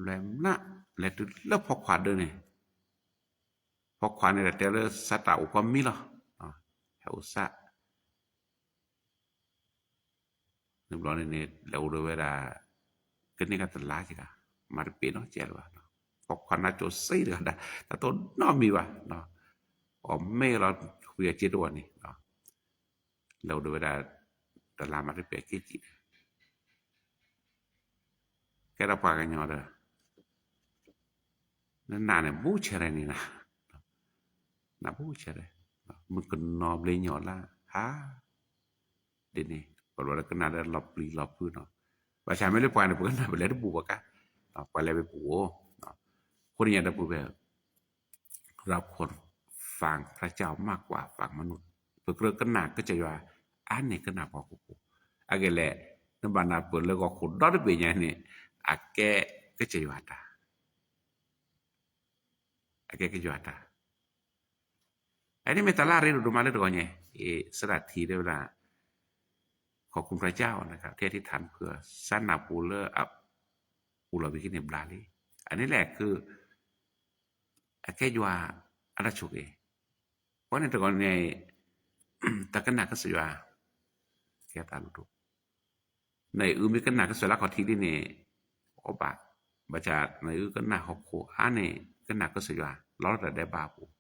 လဲၤမျး လဲၤတုၤလၢဖီခွါဒၢန့ၣ်, ဖီခွါန့ၣ်ဒီးတဲလၢစးတၢ်အိၣ်ကီၢ်မံလီၤ, ဟဲအိၣ်စး န့ၣ်ဘျီန့ၣ်န့ၣ် လဲၤအိၣ်ဒီးဝဲဒၣ် ကန့ၢ်ကတလါက့ၤဒၣ် မၤတပ့ၤနီတစဲးလၢၤဘၣ်, ဖီခွါနါစိၤစ့တဂၤဒၣ် တၢ်တိၢ်နီတမံၤဘၣ်, အီၣ်မ့ၢ်လီၤ ဃုအစ့တအိၣ်န့ၣ်, လဲၤအိၣ်ဒီးဝဲဒၣ် တလါမၤတပ့ၤက့ၤက့ၤ ကဲထီၣ်ပှၤကညီဒီး နနာ်န့ၣ် ဘူးဆဲးရဲၣ်န့ၣ်နၤ, နဘူးဆဲးရဲၣ်, မုၣ်ကနီၤဘျ့ညီလၢဟါ, ဒ်န့ၣ် ပှၤလီၤကနၣ်ဒီးလီၤပျံၤလီၤဖုးနီၤ, ဘၣ်ဆၣ်မ့ၢ်လၢပှၤန့ၣ် ပကနၣ်ပလဲၤတဘူးဘၣ်ကါ, ပှၤလဲၤဝဲပူၤဧိၤ, အဃိန့ၣ်ညါဒီပုၢ်ဝဲၢ် เราควรฟังพระเจ้ามากกว่าฟังมนุษย์, ပကြၢးကနၣ်ကစၢ်ယွၤ အါန့ၢ်ကနၣ်ပှၤဟီၣ်ခိၣ်ဖိ, အဂ့ၢ်လဲၣ် နဘၣ်နၢ်ပၢၢ်လၢဟီၣ်ခိၣ်ဒီတဘ့ၣ်ညါန့ၣ် အကဲကစၢ်ယွၤတၢ် အကဲကစၢ်ယွၤတၢ်, အန့ၣ်မ့ၢ်တၢ်လၢအရ့ဒိၣ်ဒိၣ်မးလၢတဂီၤညါ, စဒၣ်ထံၣ်တဲဝဲဒၣ် ขอบคุณพระเจ้านะครับ ที่อธิษฐานเผื่อ စးနၢ်ပူၤလၢအအိၣ်လီၤဝံၤက့ၤန့ၣ်ဘျါလံ, အန့ၣ်လဲၣ် အကဲယွၤအတၢ်ဆိၣ်ဂ့ၤ, အဃိန့ၣ်တဂီၤန့ၣ် တၢ်ကနၣ်ကစၢ်ယွၤ ကဲတၢ်လိၣ်ဒိၣ်, နအုၣ်မ့ၢ်ကနၣ်ကစၢ်ယွၤလၢခီၣ်ထံးဒ်န့ၣ် အီၣ်ဘၣ်, ဘၣ်ဆၣ်နအုၣ်ကနၣ်ဟီၣ်ခိၣ်အါန့ၣ် ကနၣ်ကစၢ်ယွၤ လီၤတၢ်ဒဲးဘးအပူၤ,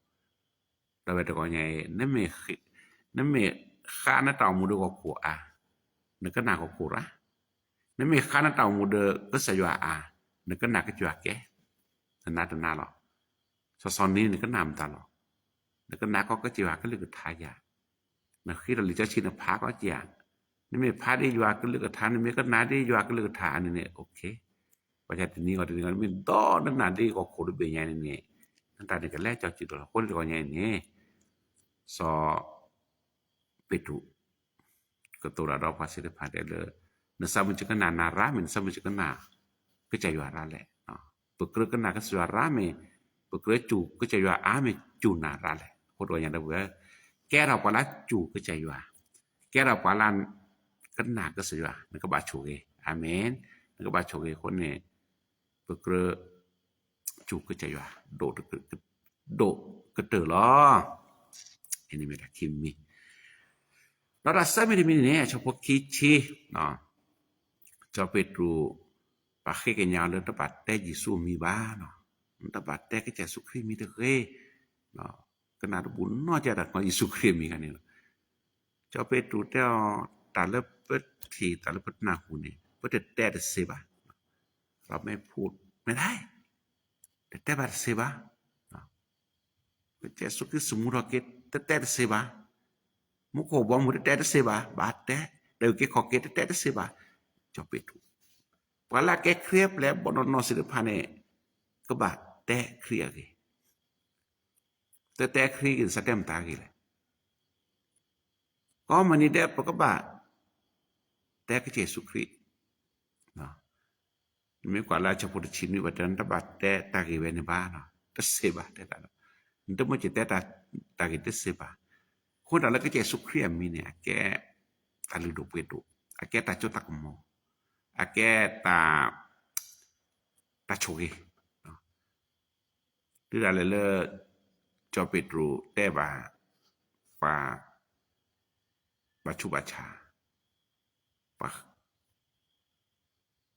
ဒီးဝဲတဂီၤညါအံၤ နမ့ၢ်ဃါနတၢ်အိၣ်မူဒီးဟီၣ်ခိၣ်အါ, နကနၣ်ဟီၣ်ခိၣ်ရၢ, နမ့ၢ်ဃါနတၢ်အိၣ်မူဒီးကစၢ်ယွၤအါ, နကနၣ်ကစၢ်ယွၤကဲ, နနၤတနၤလီၤ, စီၤစီၤန့ၣ်နကနၣ်မတၤလီၤ, နကနၣ်ကီးကစၢ်ယွၤကလုၢ်ကထါယၤ, နဃ့ထီၣ်လံာ်စီဆှံနဖးကီးက့ၤဧါ, နမ့ၢ်ဖးဒ်ယွၤကလုၢ်ကထါ နမ့ၢ်ကနၣ်ဒ်ယွၤကလုၢ်ကထါအန့ၣ်န့ၣ် okay, ဘၣ်ဆၣ်တနံၤဂီၢ်တနံၤဂီၢ် နမ့ၢ်ဒီးနနၢ်ဒ်ဟီၣ်ခိၣ်တဘ့ၣ်ညါန့ၣ်န့ၣ် နတၢ်န့ၣ်ကလဲၤကၠီကံးဒီးလီၤ, အဃိန့ၣ်တဂီၤညါအံၤန့ၣ် စီၤ ပ့းတရူး ကတိၤတၢ်ဒီးပှၤသ့ၣ်တဖၣ်တဲလၢ နစးမုၢ်ကကနၣ်နၤရၢ်မ့ၢ် နစးမုၢ်ကကနၣ်ကစၢ်ယွၤရၢ်လဲၣ်, ပကြၢးကနၣ်ကစၢ်ယွၤရၢ်မ့ၢ် ပကြၢးစူၢ်ကစၢ်ယွၤအါမ့ၢ် စူၢ်နာ်ရၤလဲၣ်. အဃိတဂီၢ်ညါဒီပုၢ်ဝဲၢ်, ကဲထီၣ်ပှၤလၢစူၢ်ကစၢ်ယွၤ, ကဲထီၣ်ပှၤလၢကနာ်ကစၢ်ယွၤ, နကဘၣ်ဆိၣ်ဂ့ၤ, အၤမ့ၣ်, နကဘၣ်ဆိၣ်ဂ့ၤအဃိန့ၣ်, ပကြၢးစူၢ်ကစၢ်ယွၤ, ဒိၣ်ကတၢၢ်လီၤ. အန့ၣ်မ့ၢ်တၢ်ခံမံၤ, ဒီးတၢ်သၢမံၤတမံၤန့ၣ် အဆၢဖိခံဆံ, စီၤပ့းတရူး ပှၤဃ့ကညးလၢတဘၣ်တဲယ့ၣ်ၡူးအမံၤဘၣ်, တဘၣ်တဲကစၢ်ယ့ၣ်ၡူးခရံာ်အမံၤတဂ့ၤ, ကနၣ်တဘူၣ်နီတစဲးတၢ်ကီယ့ၣ်ၡူးခရံာ်အမံၤခါန့ၣ်လီၤ. စီၤပ့းတရူးတဲအီၤ, တၢ်လၢပထံၣ်တၢ်လၢပနၢ်ဟူန့ၣ် ပတတဲတသ့ဘၣ်. ရၤမဲဖှိၣ်မဲဒၣ်, တတဲဘၣ်တသ့ဘၣ်. ကစၢ်ယ့ၣ်ၡူးခရံာ်သမူထီၣ်က့ၤ တတဲတသ့ဘၣ်. မူခိၣ်ဘီမုၢ်တတဲတသ့ဘၣ်, ဘၣ်တဲ, တၢ်အုၣ်က့ၤခီၣ်က့ၤတတဲတသ့ဘၣ်. စီၤပ့းတရူး, ပှၤလၢအကဲခရံာ်အပျဲၢ်အဘီၣ်နီၢ်နီၢ်သ့ၣ်တဖၣ်န့ၣ်, ကဘၣ်တဲခရံာ်အဂ့ၢ် တတဲခရံာ်ဂ့ၢ် စးတဲမတၤဂ့ၢ်လဲၣ်. ကိးမုၢ်နံၤဒဲး ပကဘၣ်တဲကစၢ်ယ့ၣ်ၡူးခရံာ်, နမ့ၢ်ကွၢ်လၢအဆၢဖိတဆံနွံဘၣ်တဲ နတဘၣ်တဲတၢ်ဂ့ၢ်ဝဲန့ၣ်ဘၣ်, တသ့ဘၣ်တဲတၢ်ဒီး, နတမ့ၢ်စ့ၢ်တဲတၢ်ဂ့ၢ်တသ့ဘၣ်. အဃိတၢ်လၢကစၢ်ယ့ၣ်ၡူးခရံာ်အမံၤန့ၣ် အကဲတၢ်လုၢ်ဒိၣ်ပှ့ၤဒိၣ်, အကဲတၢ်စိတၢ်ကမီၤ, အကဲတၢ်, တၢ်ဆိၣ်ဂ့ၤ တုၤဒၣ်လဲာ်လၢ စီၤပ့းတရူးတဲဘၣ် ပှၤ, ဘၣ်ဆူးဘၣ်ဆါ, ပှၤ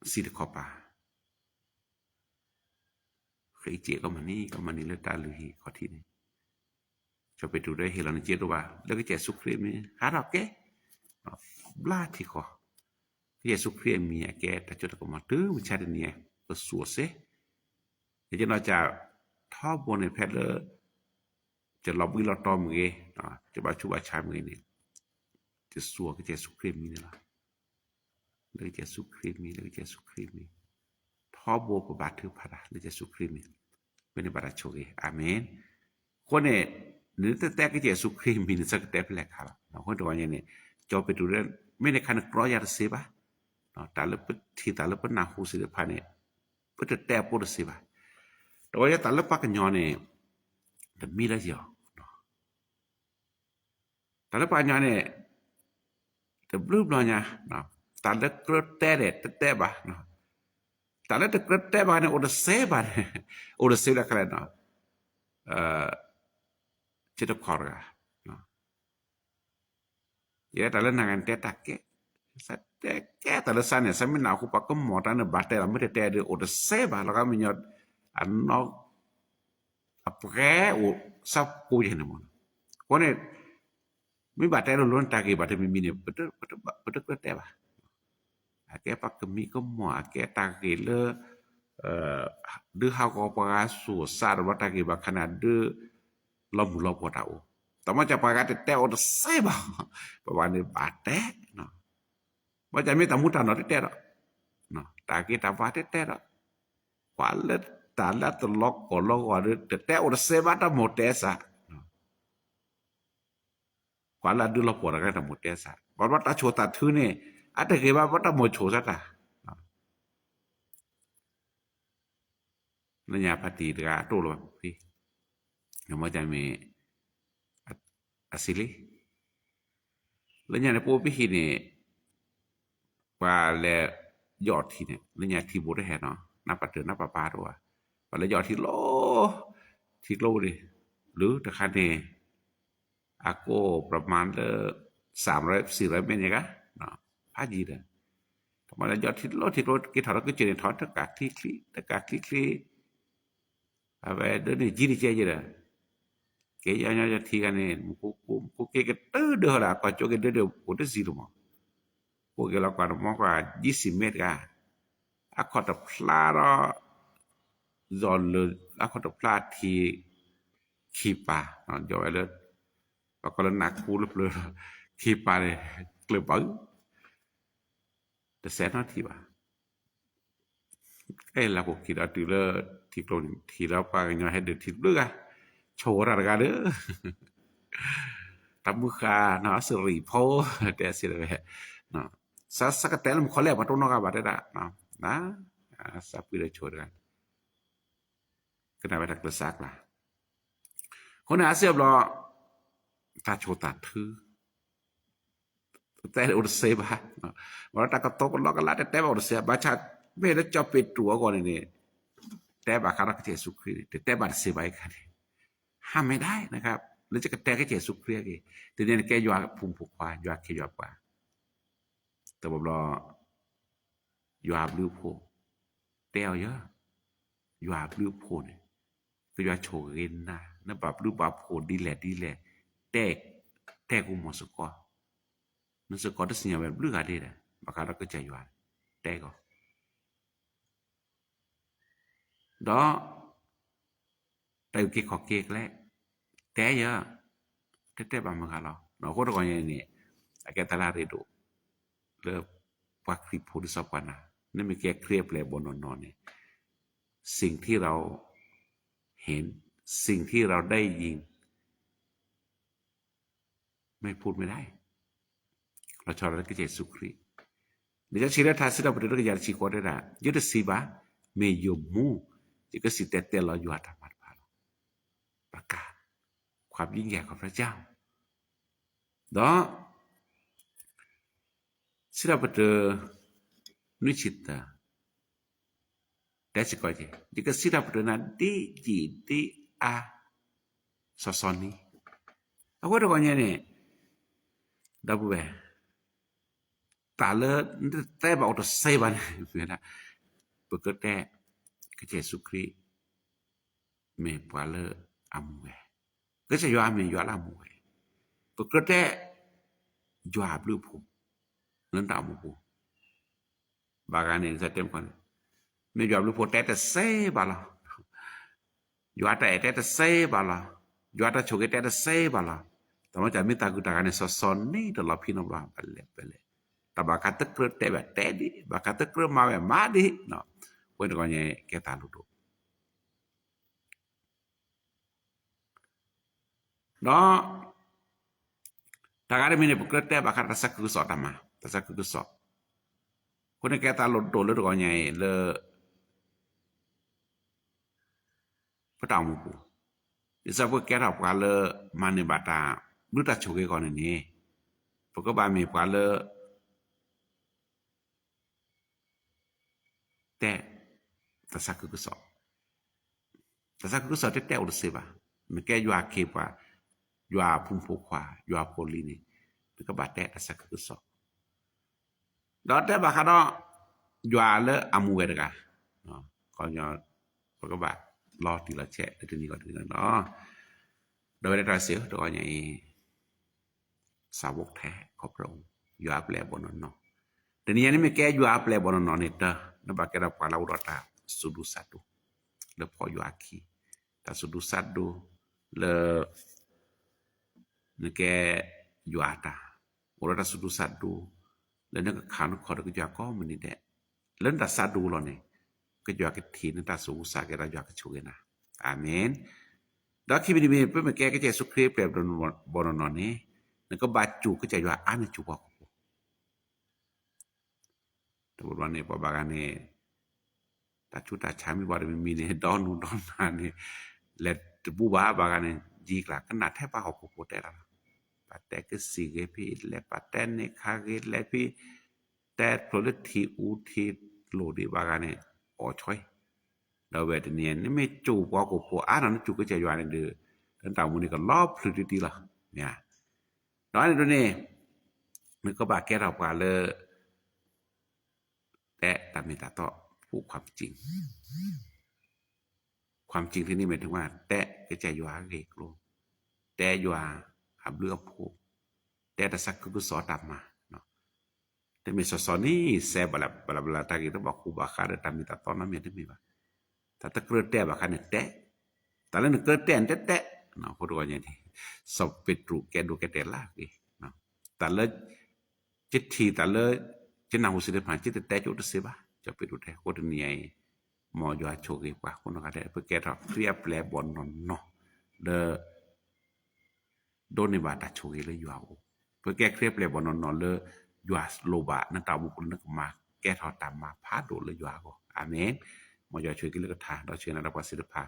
စံးတခီပၤ, ဃ့စ့ၢ်ကီးမၤန့ၢ် ကီးမၤန့ၢ်လၢတၢ်လုၢ်ဟံၣ်ခီၣ်ထံးန့ၣ်, စီၤပ့းတရူးဒီးဟ့ၣ်လီၤနစ့တအိၣ်ဘၣ် လၢကစၢ်ယ့ၣ်ၡူးခရံာ်မံၤ ဟးထီၣ်ကဲ, ဘျါထံဃီ, ကစၢ်ယ့ၣ်ၡူးခရံာ်အမံၤအကဲတၢ်စိတၢ်ကမီၤ တုၤမုၢ်ဆါတနံၤ ပသူၣ်အိၣ်စ့, ယကနီၢ်ကစၢ်ထီဘိန့ၣ် ဖဲလၢ ယလီၤဘှံးလီၤတီၤမ့ၢ်ဂ့ၤ, ယဘၣ်ဆူးဘၣ်ဆါမ့ၢ်ဂ့ၤန့ၣ်, ယသူၣ်အီၤကစၢ်ယ့ၣ်ၡူးခရံာ်မံၤန့ၣ်လီၤ. လၢကစၢ်ယ့ၣ်ၡူးခရံာ်မံၤ လၢကစၢ်ယ့ၣ်ၡူးခရံာ်မံၤ, ထီဘိပဘၣ်ထုကဖၣ်တၢ်လၢကစၢ်ယ့ၣ်ၡူးခရံာ်မံၤ, မ့ၢ်န့ၣ်ဘၣ်တၢ်ဆိၣ်ဂ့ၤ အၤမ့ၣ်. အဃိန့ၣ်, နတတဲကစၢ်ယ့ၣ်ၡူးခရံာ်မံၤန့ၣ် ဆၢကတဲဖဲလဲၣ်ခါလီၤ. အဃိတဂီၢ်ညါန့ၣ်, စီၤပ့းတရူး မ့ၢ်န့ၣ်ခါန့ၣ် ကြီယၤတသ့ဘၣ်, တၢ်လၢပထံၣ်တၢ်လၢပနၢ်ဟူသ့ၣ်တဖၣ်န့ၣ်, ပတတဲအပိတသ့ဘၣ်. တဂီၢ်ညါတၢ်လၢပှၤကညီန့ၣ်, တမံလၢယီၤ တၢ်လၢပှၤကညီန့ၣ်, တဘျုးဘျီညါ, တၢ်လၢကြၢးတဲန့ၣ် တတဲဘၣ်, တၢ်လၢတကြၢးတဲဘၣ်န့ၣ် အိၣ်တသ့ဘၣ်န့ၣ်, အိၣ်တသ့လၢခါလဲၣ်, ဆၢတခီတဂၤ, ယဲတၢ်လၢနၤဂၤန့ၣ်တဲတၢ်ကဲ, စးတဲကဲတၢ်လၢစးန့ၣ် စးမ့ၢ်နၢ်ဟူပှၤကမီၤတၢ်န့ၣ် ဘၣ်တဲလီၤ မ့ၢ်တတဲဒီး အိၣ်တသ့ဘၣ်လီၤ ကမညီ, အနီၢ် အပှဲၤအိၣ်စးကိးယဲၢ်န့ၣ်မး, အဃိန့ၣ်, မ့ၢ်ဘၣ်တဲလိၤလိၤန့ၣ် တၢ်ဂ့ၢ်ဘၣ်တမံၤမံၤန့ၣ်, ပတကြၢးတဲဘၣ်, အကဲပှၤကမံၤကမီၤ အကဲတၢ်ဂ့ၢ်လၢ ဒုးဟးဂီၤပှၤဂၤသူၣ်စၢ်ဒီးဘျီတၢ်ဂ့ၢ်ဘၣ်ခါန့ၣ် ဒုးလီၤမုၢ်လီၤပှီၢ်တၢ်အိၣ်, တမ့ၢ်ကပှၤဂၤတတဲအိၣ်တသ့ဘၣ်, ပဘၣ်န့ၣ်ဘၣ်တဲ, ဘၣ်ဆၣ်မ့ၢ်တၢ်မူတၢ်နီၢ်တတဲဒီး, တၢ်ဂ့ၤတၢ်ဘၣ်တတဲဒီး, ပှၤလၢတၢ်လၢတလီၤကီၢ်လီၤဂီၤဒီး တတဲအိၣ်တသ့ဘၣ်တၢ်မိၣ်တဲစး ပှၤလၢအဒုးလီၤပှီၢ်တၢ်ဂ့ၢ်တၢ်မိၣ်တဲစး ဘၣ်ဘျီတၢ်ဆိၣ်တၢ်ထုန့ၣ်, အတဂ့ၤဘၣ်ဘၣ်တၢ်မိၣ်ဆိၣ်စးတၢ်, လၢညါဖါတံၢ်တဂၤအတိၢ်လီၤဘၣ်ဖံ, မ့ၢ်တမ့ၢ်, အစံးလံ, လၢညါန့ၣ် ပအိၣ်ဖဲဟံၣ်န့ၣ်, ပှၤလဲၤယီၣ်ထံန့ၣ် လၢညါထံဘိတဟဲနီၤ နၢ်ပၢ်တၢၢ်နၢ်ပၢ်ပၢ်တအိၣ်ဘၣ်, ပှၤလဲၤယီၣ်ထံလီၤ, ထံကျိန့ၣ်, လၢတခါန့ၣ် အကိၢ်ပရမၤလၢ သၢမ်ရွဲၣ် သီၣ်ရွဲၣ်မ့ၢ်န့ၣ်ဂၤ, ဖးယံၤဒီး, ပှၤလဲၤယီၣ်ထံလီၤထံကျိ က့ၤထီၣ်ဒီးကစၢၢ်န့ၣ် ထီၣ်တကးချံချံ တကးချံချံ အဝဲဒၣ်န့ၣ် ကံတကဲယဲဒီး, က့ၤယီၣ်ညီယီၣ်ထံဂၤန့ၣ် မူခိၣ်က့ၤကတၢၢ်ဒၢဟီဒီး အကွၢ်ကၠိက့ၤဒၢဒၢအိၣ်တစံးတမီၤ, ကိးက့ၤလီၤကွၢ်တမီၤကွၢ် ယံၣ်စံးမ့ၢ်တဂၤ, အခီၣ်တဖျါဒီး, ယီၣ်လၢ, အခီၣ်တဖျါထံ, ခံပၤ, ယီၣ်ဝဲလၢ, ပှၤကိးလၢနးခူလၢပျၢၤ, ခံပၤန့ၣ်, ကျၢၢ်ပၤ, တစဲးနီတထံၣ်ဘၣ် အဲၣ်လၢပူၤက့ၤဒီးတုၤလၢထံကျိန့ၣ် ထံၣ်လၢပှၤကညီဟဲဒုးထံတဘျုးဂၤ, ဆိၣ်ဝဲတၢ်တဂၤဒီး, တၢ်မုၢ်ဃာ်နီၢ်စရံၣ်ဖိ, တဲစ့ၢ်တဝဲ, စးကတဲလၢမူခိၣ်လဲၣ် ပှၤတအိၣ်နီတဂၤဘၣ်တဲဒၣ်, စးပှံဒီးဆိၣ်ဝဲတဂၤ, ကနၣ်ဝဲတၢ်ကျဲးစးအကျါ, အဃိ အဃိန့ၣ် အါစုအါဘျီ တၢ်ဆိၣ်တၢ်ထု တဲအိၣ်တသ့ဘၣ်, ဘၣ်ဒီးတၢ်ကတိၤကလီကလီ တတဲဘၣ်အိၣ်တသ့ဘၣ်. ဘၣ်ဆၣ် မ့ၢ်လၢကၠီၣ်ပ့းတရူးအဂီၢ်န့ၣ်န့ၣ် တဲဘၣ်ဃးဒီးကစၢ်ယ့ၣ်ၡူးခရံာ်န့ၣ် တတဲဘၣ်တသ့ဘၣ်အံၤခါန့ၣ် ဟးမဲာ်ဒၣ်နခါ လၢယကတဲကစၢ်ယ့ၣ်ၡူးခရံာ်အဂ့ၢ်, တနံၤန့ၣ်ကဲယွၤဖိမုၣ်ဖိခွါ ယွၤခ့ယွၤပှၤ တဘျီဘျီ ယွၤအဘျုးအဖှိၣ် တဲအီၤယဲ, ယွၤအဘျုးအဖှိၣ်န့ၣ် ကယွၤဆိၣ်ဂ့ၤနၤ နဘၣ်ဘျုးဘၣ်ဖှိၣ်ဒ်လဲၣ်ဒ်လဲၣ်, တဲ တဲကမီၤစ့ၢ်ကီး, နစ့ၢ်ကီးတသ့ၣ်ညါဝဲဘျုးဂၤဒ်လဲၣ် ဘၣ်ဃးဒီးကစၢ်ယွၤ တဲကီး ဒီး တၢ်အုၣ်က့ၤခီၣ်က့ၤကျဲ တဲယဲ, တဲတဲဘၣ်မုၢ်ဂၤလီၤ. အဃိတဂီၢ်ညါန့ၣ် အကဲတၢ်လၢအရ့ဒိၣ် လၢပှၤခရံာ်ဖိဒ်စီၤပှၤနၤ, နမ့ၢ်ကဲခရံာ်အပျဲၢ်အဘီၣ်နီၢ်နီၢ်န့ၣ် สิ่งที่เราเห็น สิ่งที่เราได้ยิน ไม่พูดไม่ได้ လီၤဆီဒၣ်တၢ်လၢကစၢ်ယ့ၣ်ၡူးခရံာ်, လံာ်စီဆှံလၢထါစံးထီၣ်ပတြၢၤတကယၤတဆံဃိးတဲဒၣ် ယတစံးဘၣ်, မ့ၢ်ယိာ်မူ ယကစံၣ်တဲၤတဲလီၤယွၤအတၢ်မၤတဖၣ်လီၤ. ပက ความยิ่งใหญ่ของพระเจ้า ဒီး စံးထီၣ်ပတြၢၤ နွံဆံသၢ တဲစ့ၢ်ကီးက့ၤ ယကစံးထီၣ်ပတြၢၤနၤဒ်ယံာ်ဒ်အါ စီၤစီၤနံၤ, အဃိတဂီၢ်ညါန့ၣ် ဒီပုၢ်ဝဲၢ် တၢ်လၢနတတဲဘၣ်အိၣ်တသ့ဘၣ်န့ၣ် မ့ၢ်ဝဲဒၣ် ပကြၢးတဲ ကစၢ်ယ့ၣ်ၡူးခရံာ် မ့ၢ်ပှၤလၢအမူဝဲ, ကစၢ်ယွၤမ့ၢ်ယွၤလၢအမူဝဲ, ပကြၢးတဲ ယွၤအဘျုးအဖှိၣ် လၢနတၢ်အိၣ်မူပူၤ ဘၣ်ဂၤန့ၣ် တဲမ့ၢ် မ့ၢ်ယွၤဘျုးဖှိၣ်တဲတသ့ဘၣ်လီၤ. ယွၤတၢ်အဲၣ်တဲတသ့ဘၣ်လီၤ. ယွၤတၢ်ဆိၣ်ဂ့ၤတဲတသ့ဘၣ်လီၤ. တၢ်မ့ၢ်တၢ်မ့ၢ်တၢ်ဂုၤတၢ်ဂၤန့ၣ် စီၤစီၤန့ၣ်တလီၤဖံးနီတဘျီ ပလဲၤပလဲၤ, တၢ်ဘၣ်ဃးတကြၢးတဲဘၣ်တဲဒံး, ဘၣ်ဃးတကြၢးမၤဝဲမၤဒံး, ဝဲတဂီၢ်ညါကဲတၢ်လိၣ်ဒိၣ် ဒီး တၢ်ဂၤတမံၤန့ၣ် ပကြၢးတဲဘၣ်ဃးတၢ်သးခုကစီၣ်တၢ်မၤ, တၢ်သးခုကစီၣ်, အဃိန့ၣ်ကဲတၢ်လိၣ်ဒိၣ်လၢတဂီၢ်ညါအံၤလၢ ပတၢ်အိၣ်မူပူၤ, ဒ်သိးပကဲထီၣ်ပှၤလၢမၤန့ၢ်ဘၣ်တၢ်ဘျုးတၢ်ဆိၣ်ဂ့ၤအဂီၢ်န့ၣ်န့ၣ်, ပကဘၣ်မ့ၢ်ပှၤလၢ တဲ တၢ်သးခုကစီၣ်, တၢ်သးခုကစီၣ်တဲတဲအိၣ်တသ့ဘၣ်. နကဲယွၤအခ့အပှၤ, ယွၤအဖိမုၣ်ဖိခွါ, ယွၤဖိလံၤန့ၣ်, နကဘၣ်တဲတၢ်သးခုကစီၣ်, ဒီးတဲဘၣ်ဃးဒီး ယွၤလၢအမူဝဲတဂၤ, ခီပညီ ပကဘၣ်လီၤတံၢ်လီၤဆဲးလၢတနံၤဂီၢ်တနံၤဂီၢ်န့ၣ်လီၤ. ဒီးဝဲဒၣ်တၢ်စံးတဂီၢ်ညါအံၤ စးဝိးထဲခီဖျိ ယွၤအပျဲၢ်အဘီၣ်နီၢ်နီၢ်, တနံၤညါန့ၣ်မ့ၢ်ကဲယွၤအပျဲၢ်အဘီၣ်နီၢ်နီၢ်န့ၣ်တၢ် နဘၣ်ကဲထီၣ်ပှၤလၢအိၣ်ဒီးတၢ်စူၤဒူစးဒူ လၢဖီၣ်ယွၤအခံ, တၢ်စူၤဒူစးဒူ လၢ နကဲယွၤအတၢ်, အိၣ်ဒီးတၢ်စူၤဒူစးဒူ လၢနကခးနခီၣ်ဒီးကစၢ်ယွၤကိးမုၢ်နံၤဒဲး, လၢနတၢ်စးဒူလီၤန့ၣ် ကစၢ်ယွၤကထံၣ်နတၢ်စူၤဒူစးဒူကဲဒီးယွၤကဆိၣ်ဂ့ၤနၤ, အၤမ့ၣ်. ဒီးခံမံၤတမံၤ ပမ့ၢ်ကဲကစၢ်ယ့ၣ်ၡူးခရံာ်အပျဲၢ်အဘီၣ်နီၢ်နီၢ်န့ၣ် နကဘၣ်စူၤကစၢ်ယွၤအါန့ၢ်စူၤပှၤဟီၣ်ခိၣ်ဖိ တဘျီဘျီန့ၣ် ပှၤဘၣ်ဂၤန့ၣ် တၢ်ဆူးတၢ်ဆါမ့ၢ်ဘၣ်တမံၤမံၤန့ၣ် ဒီနူၤဒီနၤန့ၣ် လဲၤတဘူၣ်ဘၣ် ဘၣ်ဂၤန့ၣ် ယံၤကျါကနၣ်ထဲပှၤဟီၣ်ခိၣ်ဖိတဲလီၤလီၤ, ပှၤတဲကစံၣ်ဂ့ၤဖဲလဲၣ် ပှၤတဲန့ၢ်ခါဂ့ၤလဲၣ်ဖဲ တဲဖျိလၢထံၣ်အူထံၣ်လိၣ်ဒံးဘၣ်ဂၤန့ၣ် အီၣ်ဆီအံၤ, ဒီးဝဲတနံၤ နမ့ၢ်စူၤပှၤဟီၣ်ခိၣ်ဖိအါနီၤ နစူၤကစၢ်ယွၤန့ၣ်ဒီး နတၢ်အိၣ်မူန့ၣ်ကလီၤဖျုးတံၢ်တံၢ်လီၤ, မ့ၢ်ဧါ. ဒီးန့ၣ်ဒ်န့ၣ် နကဘၣ်ကဲထီၣ်ပှၤလၢ တဲတၢ်မ့ၢ်တၢ်တီ พูดความจริง, ความจริงที่นี่หมายถึงว่า တဲကစၢ်ယွၤအဂ့ၢ်အကျိၤ, တဲယွၤအဘျုးအဖှိၣ်, တဲတၢ်သးခုကစီၣ်တၢ်မၤ, တမ့ၢ်စီၤစီၤန့ၣ် စဲဘၣ်လၢဘၣ်လၢဘၣ်လၢတၢ်ဂ့ၢ်တဘၣ်ဃူဘၣ်ဃးဒီးတၢ်မ့ၢ်တၢ်တီနီတမံၤတမ့ၢ်ဘၣ်. တၢ်တကြၢးတဲဘၣ်ဃးန့ၣ်တဲ, တၢ်လၢနကြၢးတဲန့ၣ်တဲတဲ, အဃိတဂီၢ်ညါန့ၣ် စီၤပ့းတရူးကဲဒိးကဲတဲာ်လၢအဂ့ၢ်, တၢ်လၢ ယထံၣ်တၢ်လၢ ယနၢ်ဟူသ့ၣ်တဖၣ် ယတတဲကၠိတသ့ဘၣ်, စီၤပ့းတရူးတဲ အဃိတနံၤအံၤ မ်ယွၤဆိၣ်ဂ့ၤပှၤကိးနီၢ်ဂၤဒဲး ပကဲထီၣ်ခရံာ်အပျဲၢ်အဘီၣ်နီၢ်နီၢ်လၢ ဒိးန့ၢ်ဘၣ်တၢ်ဆိၣ်ဂ့ၤလၢယွၤအအိၣ်, ပကဲခရံာ်အပျဲၢ်အဘီၣ်နီၢ်နီၢ်လၢ ယွၤလိၣ်ဘၣ်နတၢ်အိၣ်မူပူၤလၢနကမၤကဲထီၣ်တၢ်မၤဖးဒိၣ်လၢယွၤအဂီၢ်, အၤမ့ၣ်. မ်ယွၤဆိၣ်ဂ့ၤက့ၤလၢကထါ ဒီးဆိၣ်ဂ့ၤနၤဒီးပှၤသ့ၣ်တဖၣ်,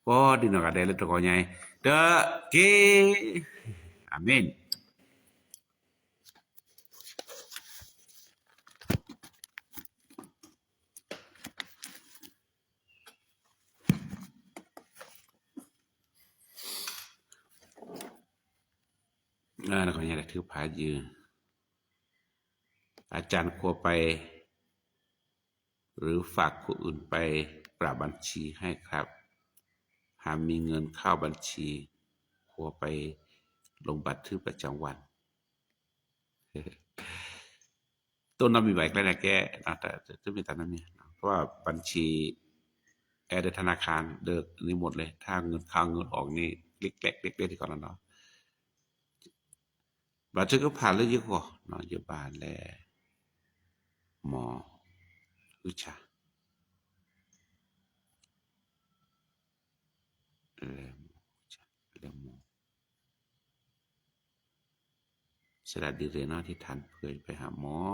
ကိး ကိးဒံနီၢ်ဂၤဒဲးလၢတဂီၤညါအံၤ တက့ၢ်. အၤမ့ၣ်. อาจารย์ควรไป หรือฝากคนอื่นไปปรับบัญชีให้ครับ หากมีเงินเข้าบัญชี ควรไปลงบันทึกประจำวัน တိၢ်နီၣ်မံၤဘၣ်ကျဲန့ၣ်ကဲ တမ့ၢ်တၢ်နီတမံၤ เพราะว่าบัญชี အဲၣ်ဒိးธนาคาร ဒီးန့ၣ် หมดเลย ถ้าเงินเข้าเงินออกนี่ คลิกแกลกคลิกแกลก ထံကီၢ်နီၢ်နီၢ် ဘၣ်ထုကဖၣ်လၢယဂီၢ် ယဘၣ်လဲၤ မ် ဟုၣ်ဆါ လဲၤ လဲၤ ဆဲဒၣ်ဒ်ရ့ၣ်နီၤ ထံထၣ်ဖုပဟးမီၢ်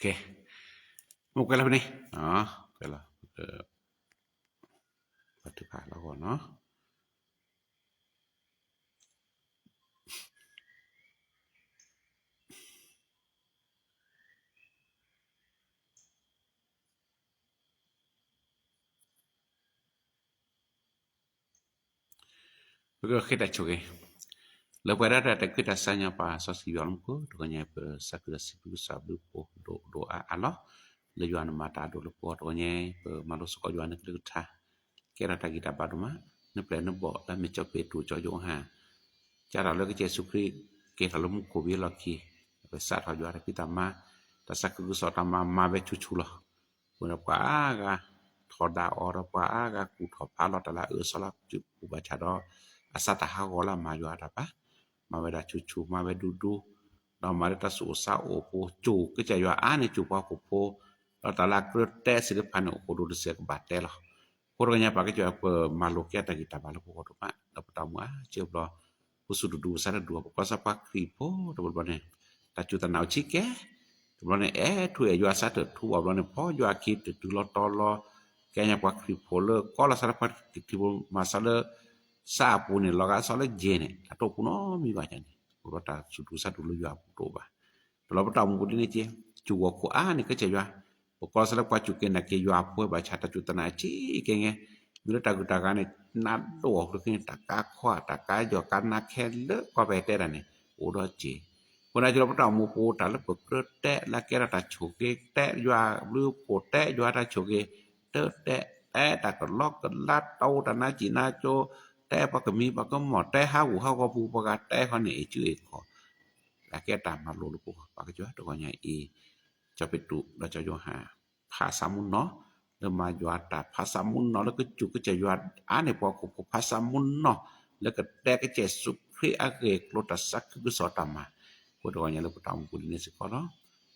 ကဲ မ့ၢ်ကွဲးလီၤဖဲန့ၣ် ကွဲးလီၤ ပထုကဖၣ်လီၤဂီၢ်နီၤ ပကဃ့တၢ်ဆိၣ်ဂ့ၤ လၢပှဲၤဒၣ်တၢ်တၢ်ခ့တၢ်စၢ်ညါပှၤစီဆှံယွၤလၢမူခိၣ် တဂီၤညါ ပစးခုဒီးစံးဘျုးကစၢ်ဘျုးဖှိၣ်ဒိၣ်ဒိၣ်အါအါလီၤ လၢယွၤနမၤတၢ်ဒိၣ်လၢပဂီၢ် တဂီၤညါ ပမၤလိသကိးယွၤနကလုၢ်ကထါ ကဲထီၣ်တၢ်ဂံၢ်တၢ်ဘါဒိၣ်မး နပျဲၢ်နဘီၣ်လၢမ့ၢ်ကၠီၣ်ပ့းတရူးကၠီၣ်ယိၤဟၣ် ကဲထီၣ်လၢကစၢ်ယ့ၣ်ၡူးခရံာ် ကဲထီၣ်လၢမူခိၣ်ဘ့လီၢ်ခံ ပစးထီၣ်ယွၤတၢ်ဖံးတၢ်မၤ တၢ်သးခုကစီၣ်တၢ်မၤမၤဝဲဆူၣ်ဆူၣ်လီၤ အဃိဒီးပှၤအါဂၤ ထီဒါအီၤဒီးပှၤအါဂၤကူၣ်ထီၣ်ဖးလီၤတၢ်လၢအအၢၣ်စီလီၤ ပူၤဘၣ်ဆၣ်ဒီး အစးတၢ်ဟးဂီၤလၢအမၤယွၤတၢ်ဘၣ် မၤဝဲဒၣ်ဆူၣ်ဆူၣ် မၤဝဲဒူဒူ ဒီးမၤလၢတၢ်သူၣ်အိၣ်သးအိၣ်အပူၤ ကၠိၣ်ကစၢ်ယွၤအါန့ၢ်ကၠိၣ်ပှၤဟီၣ်ခိၣ်ဖိ ဒီးတၢ်လၢအကြၢးတဲသ့ၣ်တဖၣ်န့ၣ် အိၣ်ဒိၣ်တစဲးကဘၣ်တဲလီၤ အဃိတဂီၤညါ ပကစၢ်ယွၤပမၤလိကဲတၢ်ဂံၢ်တၢ်ဘါလၢပဂီၢ်ဒိၣ်မး ဒီးပတၢ်အိၣ်မူအါစုဘျီ ပစူၢ်တဒူပစါတဒူ ပကီၢ်စၢ်ပှၤခရံာ်ဖိတဘျီဘျီန့ၣ် တၢ်စူၢ်တၢ်နာ်အိၣ်ဆံးကဲ တဘျီန့ၣ် အဲၣ်ထူအဲၣ်ယွၤစးတၢၢ်ထူဘၣ်ဘျီန့ၣ် ဖီယွၤခံတတုၤလီၤတီၤလီၤ ကဲညါပှၤခရံာ်ဖိလၢကီၢ်လၢ်စးတဖၣ်ကထံၣ်မၤစၢ်လၢ စးအပူၤန့ၣ် လီၤဂာ်စးလၢယဲၢ်န့ၣ် အတအိၣ်ပူၤနီတမံၤဘၣ်န့ၣ် အိၣ်ဒီးတၢ်စူၢ်တဒူစးတဒူလၢယွၤအပူၤတအိၣ်ဘၣ် တလီၤပတၢ်အိၣ်မူပူၤဒ်န့ၣ်က့ စူၢ်ဂီၤခိၣ်အါန့ၢ်ကစၢ်ယွၤ ပကီၢ်စၢ်လၢပှၤစူၢ်က့ၤနာ်က့ၤယွၤအဖိဘၣ်ဆၣ် တၢ်စူၢ်တၢ်နာ်ဆံးကဲငဲ မ့ၢ်လၢတၢ်ဂုၤတၢ်ဂၤန့ၣ် နးဒိၣ်အီၤကျိၤက့ၤန့ၣ် တၢ်ကါခီၣ် တၢ်ကါယီၤကါနါခဲလၢာ် ကွၢ်ဖဲတဲတၢ်န့ၣ် အိၣ်ဒီးစ့ၢ် အဃိန့ၣ် လၢပတၢ်အိၣ်မူပူၤ တၢ်လၢပကြၢးတဲလၢကဲထီၣ်တၢ်ဆိၣ်ဂ့ၤ တဲယွၤဘျုးဖှိၣ် တဲယွၤတၢ်ဆိၣ်ဂ့ၤ တၢ်တဲ တဲတၢ်ကလီကလါ တၢ်အိၣ်တၢ်နါစံၣ်နါကၠိ တဲပှၤကမံၤပှၤကမီၣ် တဲဟးဂူာ်ဟးဂီၤပူၤပှၤဂၤတဲဃီန့ၣ် အံၤစုအံၤခီ လၢကဲတၢ်မၤလိလၢပဂီၢ် ပကစၢ်ယွၤတဂီၤညါအံၤ ကၠီၣ်ပ့းတရူးဒီးကၠီၣ်ယိၤဟၣ် ဖးသးမူနီၢ် လၢမၤယွၤတၢ် ဖးသးမူနီၢ်လၢကစူၢ်ကစၢ်ယွၤအါန့ၢ်ပှၤဟီၣ်ခိၣ်ဖိ ဖးသးမူနီၢ်လၢကတဲကစၢ်ယ့ၣ်ၡူးခရံာ်အဂ့ၢ်အကျိၤ တၢ်သးခုကစီၣ်တၢ်မၤ အဃိတဂီၤညါလၢပတၢ်အိၣ်မူပူၤဒ်န့ၣ်စ့ၢ်ကီးလီၤ. ပတၢ်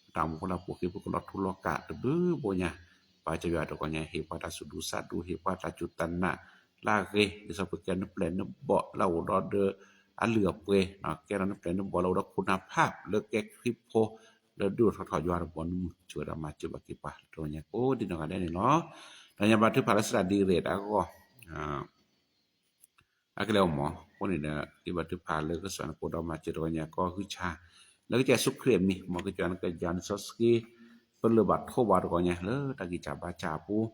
အိၣ်မူလၢအပူၤဃ့ ပကလီၤထူလီၤကၢ်တဘျုးဘိညါ ပှၤကစၢ်ယွၤတဂီၤညါ ဟ့ၣ်ပှၤတၢ်စူၢ်ဒူစးဒူ ဟ့ၣ်ပှၤတၢ်စူၢ်တၢ်နာ်လၢအဂ့ၤ ဒ်သိးပကဲနပျဲၢ်နဘီၣ်လၢအအိၣ်ဒီးဒီး အလုၢ်အပှ့ၤ ကဲထီၣ်နပျဲၢ်နဘီၣ်လၢအအိၣ်ဒီးခိၣ်နၢ်ဖးလၢကဲခရံာ်ဖိ လၢဒုးအိၣ်ထီၣ်ထီၣ်ယွၤတဘီၣ်နမုၢ် ဆိၣ်ဂ့ၤဒီးမၤစၢၤဘၣ်က့ၤပှၤ တဂီၤညါကိးဒံနီၢ်ဂၤဒဲးန့ၣ်လီၤ. တဂီၤညါဘါထုကဖၣ်လၢစးဒၣ်ဒ်ရ့ၣ်တၢ်အဂီၢ် အကလဲၤအိၣ်မီၢ် အဃိန့ၣ်ဒီး က့ၤဘါထုကဖၣ်လၢကစၢ်နကိးဒီးမၤစၢၤတဂီၤညါကီၢ်ဟုၣ်ဆါ လၢကစၢ်ယ့ၣ်ၡူးခရံာ်အမံၤ မ်ကစၢ်နကယၤနစီဆှံ ပလၢၢ်ဘၣ်ထီၣ်ဘၣ်တဂီၤညါ လၢတၢ်ဂံၢ်စၢ်ဘါစၢ်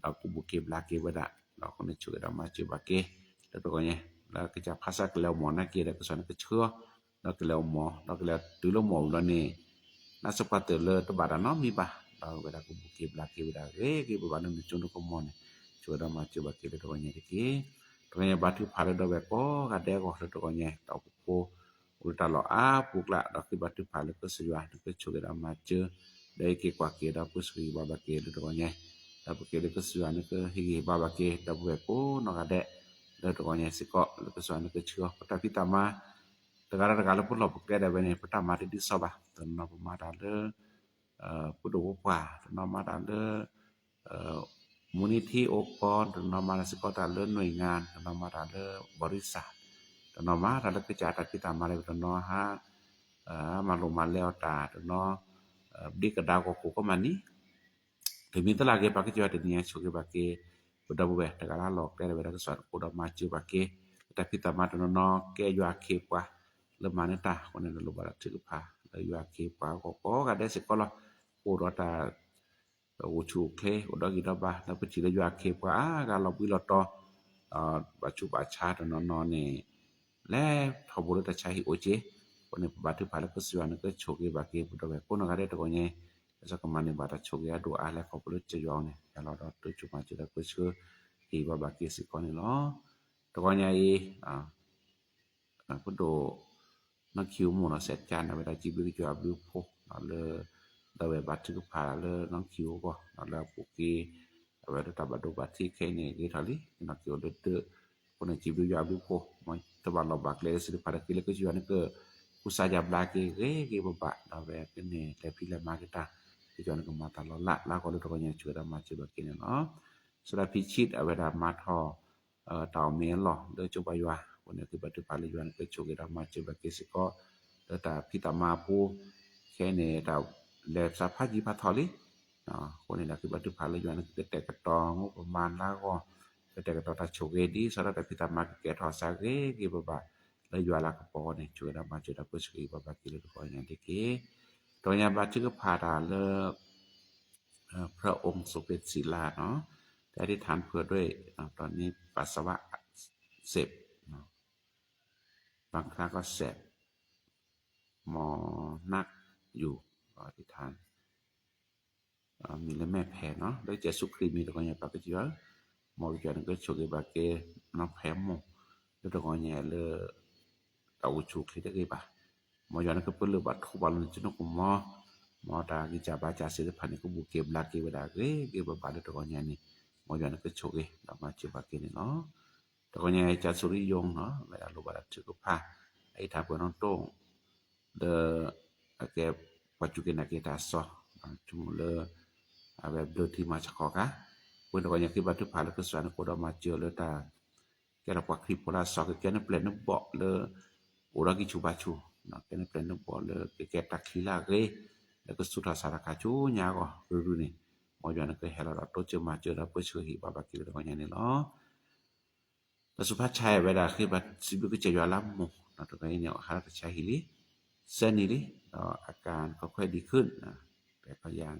အပူၤ ဒီးကဘူးက့ၤဘျါက့ၤဝဲဒၣ် ဒီးအဃိန့ၣ်ဆိၣ်ဂ့ၤဒီးမၤစၢၤဘၣ်က့ၤ လၢတဂီၤညါ လၢကစၢ်ဖါစၢ်ကလဲၤအိၣ်မီၢ်နာ်က့ၤဒီး ကစၢ်နကဆှၢအီၤ ဒီးကလဲၤအိၣ်မီၢ် ဒီးကလဲၤတုၤလၢမီၢ်ဝံၤလီၤန့ၣ် နၢ်စၢ်ပှၤတၢၢ်လၢတဘၣ်တၢ်နီတမံၤဘၣ် ဒီးဝဲဒၣ်ကဘူးက့ၤဘျါက့ၤဝဲဒၣ် ဂ့ၤက့ၤဘၣ်ဘၣ်လၢနစိနကမီၤန့ၣ် ဆိၣ်ဂ့ၤဒီးမၤစၢၤဘၣ်က့ၤလၢတဂီၤညါတက့ၢ်. တဂီၤညါဘါထုကဖၣ်လၢဒီပုၢ်ဝဲၢ်ကိးဂၤဒဲးအဂီၢ်လၢတဂီၤညါ တၢ်အိၣ်ဖှိၣ်ဖိ အိၣ်လၢတၢ်လီၢ်အါပူၤကျါ ဒီးဃ့ဘါထုကဖၣ်လၢကစၢ်ယွၤ နကဆိၣ်ဂ့ၤဒီးမၤစၢၤ ဒီးဟ့ၣ်က့ၤကွၢ်က့ၤဒီးပှၤစူၢ်က့ၤဘါဘၣ်က့ၤလၢတဂီၤညါ ဒီးပက့ၤလၢကစၢ်ယွၤနကဟ့ၣ်ဂံၢ်ဟ့ၣ်ဘါဘၣ်က့ၤ ဒီပုၢ်ဝဲၢ်ကိးနီၢ်ဂၤဒဲး လၢတဂီၤညါစ့ၢ်ကီး လၢကစၢ်ယွၤနကဆှၢအီၤ ပတၢ်ဖံးတၢ်မၤ တဂၤဒီးတဂၤလၢပလီၢ်ပကျဲဒၣ်ဝဲန့ၣ် ပတၢ်မၤတဒ်သိးဘၣ် တနီၤပမၤတၢ်လၢ ပုၢ်ဒိၣ်ပှၢ်ပှၢ် တနီၤမၤတၢ်လၢ မူနံထံအိၣ်ကီး တနီၤမၤတၢ်စ့ၢ်ကီးတၢ်လၢနွံဂၤ, တနီၤမၤတၢ်လၢဘီရံစၣ်, တနီၤမၤတၢ်လၢကစၢ်တၢ်ဖံးတၢ်မၤလၢ တနီၤဟး မၤလိာ်မၤလဲအီၤတၢ်, တနီၤ ဒ့ကဒါဂီၤကိးကီးမးန့ၣ် တမံၤသလၢ်က့ၤ ပှၤကစၢ်ယွၤတနံၤညါဆိၣ်ဂ့ၤဘၣ်က့ၤ ပဒီပုၢ်ဝဲၢ်တဂၤလၢလီၢ်ကျဲဒၣ်ဝဲဒၣ် ကစၢ်နကိးဒီးမၤစၢၤဘၣ်က့ၤ တၢ်ဖံးတၢ်မၤတနီၤနီၤ ကဲယွၤအခ့အပှၤ လၢမၤန့ၢ်တၢ်အဃိန့ၣ် လိၣ်ဘၣ်တၢ်ထုကဖၣ် လၢယွၤအခ့အပှၤအဂီၢ်ကိးဂၤဒဲးစ့ၢ်ကီးလီၤ. အိၣ်ဒီးတၢ် အိၣ်ဆူၣ်အိၣ်ချ့ အိၣ်ဒီးဂံၢ်ဒီးဘါ လၢပထံၣ်လၢယွၤအခ့အပှၤအါဂၤလီၤဘှံးလီၤတီၤ ဘၣ်ဆူးဘၣ်ဆါတနီၤနီၤန့ၣ် လဲၤထီဘိလၢတၢ်ဆါဟံၣ်အိၣ်က့ၤ, အဃိန့ၣ် ပဘါထုကဖၣ်လၢကစၢ်ယွၤန့ၣ်ကဆိၣ်ဂ့ၤဘၣ်က့ၤပဒီပုၢ်ဝဲၢ်ကိးနီၢ်ဂၤဒဲးတဂီၤညါ, ကစၢ်ကမၤန့ၢ်ဘၣ်တၢ်ဆိၣ်ဂ့ၤအဒိၣ်အါလဲၤခီဖျိလၢကစၢ်ယွၤအအိၣ်န့ၣ် ဟဲလီၤဒီးတိစၢၤမၤစၢၤဒီးပၢဆှၢ ဟ့ၣ်ဘၣ်ဘၣ်က့ၤစ့ၢ်ကီးန့ၣ်လီၤ. တဂီၤညါအံၤ ပဒိၣ် နီၢ်ခံအိၣ်မိၢ်နီၤ စဲးကၠါန့ၣ် အဝဲဒၣ်စံးဘျုးကစၢ်ယွၤအဘျုးအဖှိၣ်လၢ ဒီးဝဲဘါထုကဖၣ်လၢနီၢ်ခံအိၣ်အဂီၢ် လၢအပူၤကွံာ် အဝဲလၢတၢ်ဘၣ်ဒိဘၣ်ထံးခဲအံၤန့ၣ် ဂ့ၤထီၣ်လံ နီၢ်ခံအိၣ်လၢဒၢး အဃိန့ၣ် စံးဘျုးယွၤအဘျုးအဖှိၣ် မ်တဘၣ်လီၢ်ဘၣ်ကျဲလၢစံးတဖၣ်တက့ၢ်လၢကစၢ်ယွၤန့ၣ်က ကူစါယၤဘျါက့ၤဂ့ၤဂ့ၤဘၣ်ဘၣ် ဒီးဝဲကန့ၣ် လဲၤဖံးလဲၤမၤက့ၤတၢ် ကစၢ်ယွၤန့ၣ်ကမၤတၢ်လီၤလးလၢအဂီၢ်လၢတဂီၤညါဆိၣ်ဂ့ၤဒီးမၤစၢၤဘၣ်က့ၤန့ၣ်လီၤ. စီၤဒၤဖံဆံး အဝဲဒၣ်မၤထီၣ် တၢ်အီၣ်မ့ၤအလီၢ်လၢကၠိဘါယွၤ အဃိန့ၣ် ကဘါထုကဖၣ်လၢယွၤန့ၣ်ကဆိၣ်ဂ့ၤဒီးမၤစၢၤဘၣ်က့ၤစ့ၢ်ကီး လၢတၢ်ဖံးတၢ်မၤအပူၤ ခဲအံၤန့ၣ် တၢ်လဲၤစးဖးယံၤဖးထီလံ အဃိန့ၣ်ဒီး ကဘါထုကဖၣ်လၢယွၤန့ၣ်ကကတဲာ်ကတီၤ ငိပမၤလၢအဂီၢ် ကတဲာ်ကတီၤတၢ်ဆိၣ်ဂ့ၤဒ်သိးဒီးတၢ်ဖံးတၢ်မၤကကဲထီၣ်စးဂ့ၤဂ့ၤဘၣ်ဘၣ် လၢယွၤလၤကပီၤအဂီၢ်န့ၣ် ဆိၣ်ဂ့ၤဒီးမၤစၢၤဒီးပၢဆှၢက့ၤဘၣ်ဘၣ်က့ၤလၢတဂီၤညါတက့ၢ်. တဂီၤညါဘါထုကဖၣ်တၢ်လၢ พระองค์ทรงเป็นศิลา เนาะ แต่อธิษฐานเผื่อด้วย ตอนนี้ปัสสาวะอักเสบ เนาะ บางครั้งก็แสบ หมอนักอยู่ ก็อธิษฐาน มีเลือดแม่แพ้เนาะ လၢကစၢ်ယ့ၣ်ၡူးခရံာ်မံၤတဂီၤညါ ပၢ်ကစၢ်ယွၤ မ်ကစၢ်ယွၤန့ၣ်ကဆိၣ်ဂ့ၤဘၣ်က့ၤ နီၢ်ဖဲမိၢ် လၢတဂီၤညါလၢ တၢ်အိၣ်ဆူၣ်အိၣ်ချ့တဂ့ၤဘၣ် မ်ယွၤန့ၣ်ကပၢလၢဘၣ်ထိၣ်ဘၣ်လီၤန့ၣ် ကနီၢ်ကမီၤ မ်တၢ်ဂံၢ်စၢ်ဘါစၢ်သ့ၣ်တဖၣ်န့ၣ် ကဘူၣ်က့ၤဘျါက့ၤဝဲဒၣ်ဂ့ၤဂ့ၤဘၣ်ဘၣ်လၢတဂီၤညါန့ၣ် မ်ယွၤန့ၣ်ကဆိၣ်ဂ့ၤ ဒီးမၤစၢၤဘၣ်က့ၤန့ၣ်လီၤ. တဂီၤညါ ကၠၢ်စူၤရံယိၣ်နီၤ ဝဲဒၣ်လိၣ်ဘၣ်တၢ်ထုကဖၣ် အအံၤထါပှဲၤနီၣ်တိၣ် လၢ အကဲ ပှၤစူၢ်က့ၤနာ်က့ၤတၢ်အစီၤ ဆိကမိၣ်လၢ အဝဲဘျၢထံမၤဆါခီခါ ဝဲတဂီၤညါက့ၤဘါထုကဖၣ်လၢကစၢ်န့ၣ်ကအိၣ်ဒီးမၤစၢၤလၢတၢ် ကဲထီၣ်ပှၤခရံာ်ဖိလၢအစီၤ ကကဲန့ၢ်ပျဲၢ်န့ၢ်ဘီၣ်လၢ အိၣ်ဒီးဂံၢ်ဆူၣ်ဘါဆူၣ် ကဲန့ၢ်ပျဲၢ်န့ၢ်ဘီၣ်လၢ ကကဲတၢ်ချံလၢအဂ့ၤ လၢကဆူးထီၣ်စးထီၣ်ခါဆူညါအဂီၢ် ရုရုန့ၣ် မ်ယွၤန့ၣ်ကဟဲလီၤဒီးတိစၢၤမၤစၢၤဒီးပၢဆှၢဟ့ၣ်ဘၣ်ဘၣ်က့ၤလၢတဂီၤညါန့ၣ်လီၤ. တၢ်စူၤဖါဆါဝဲဒၣ် ဃ့ဘါစံးဘျုးကစၢ်ယွၤလၢအမိၢ် တဂီၤအံၤန့ၣ် အဟးလၢတၢ်ဆါဟံၣ်လံ စဲနံၤလံ ဒီးအကါ ค่อยๆ ดีขึ้น ပဲၤခီယၣ်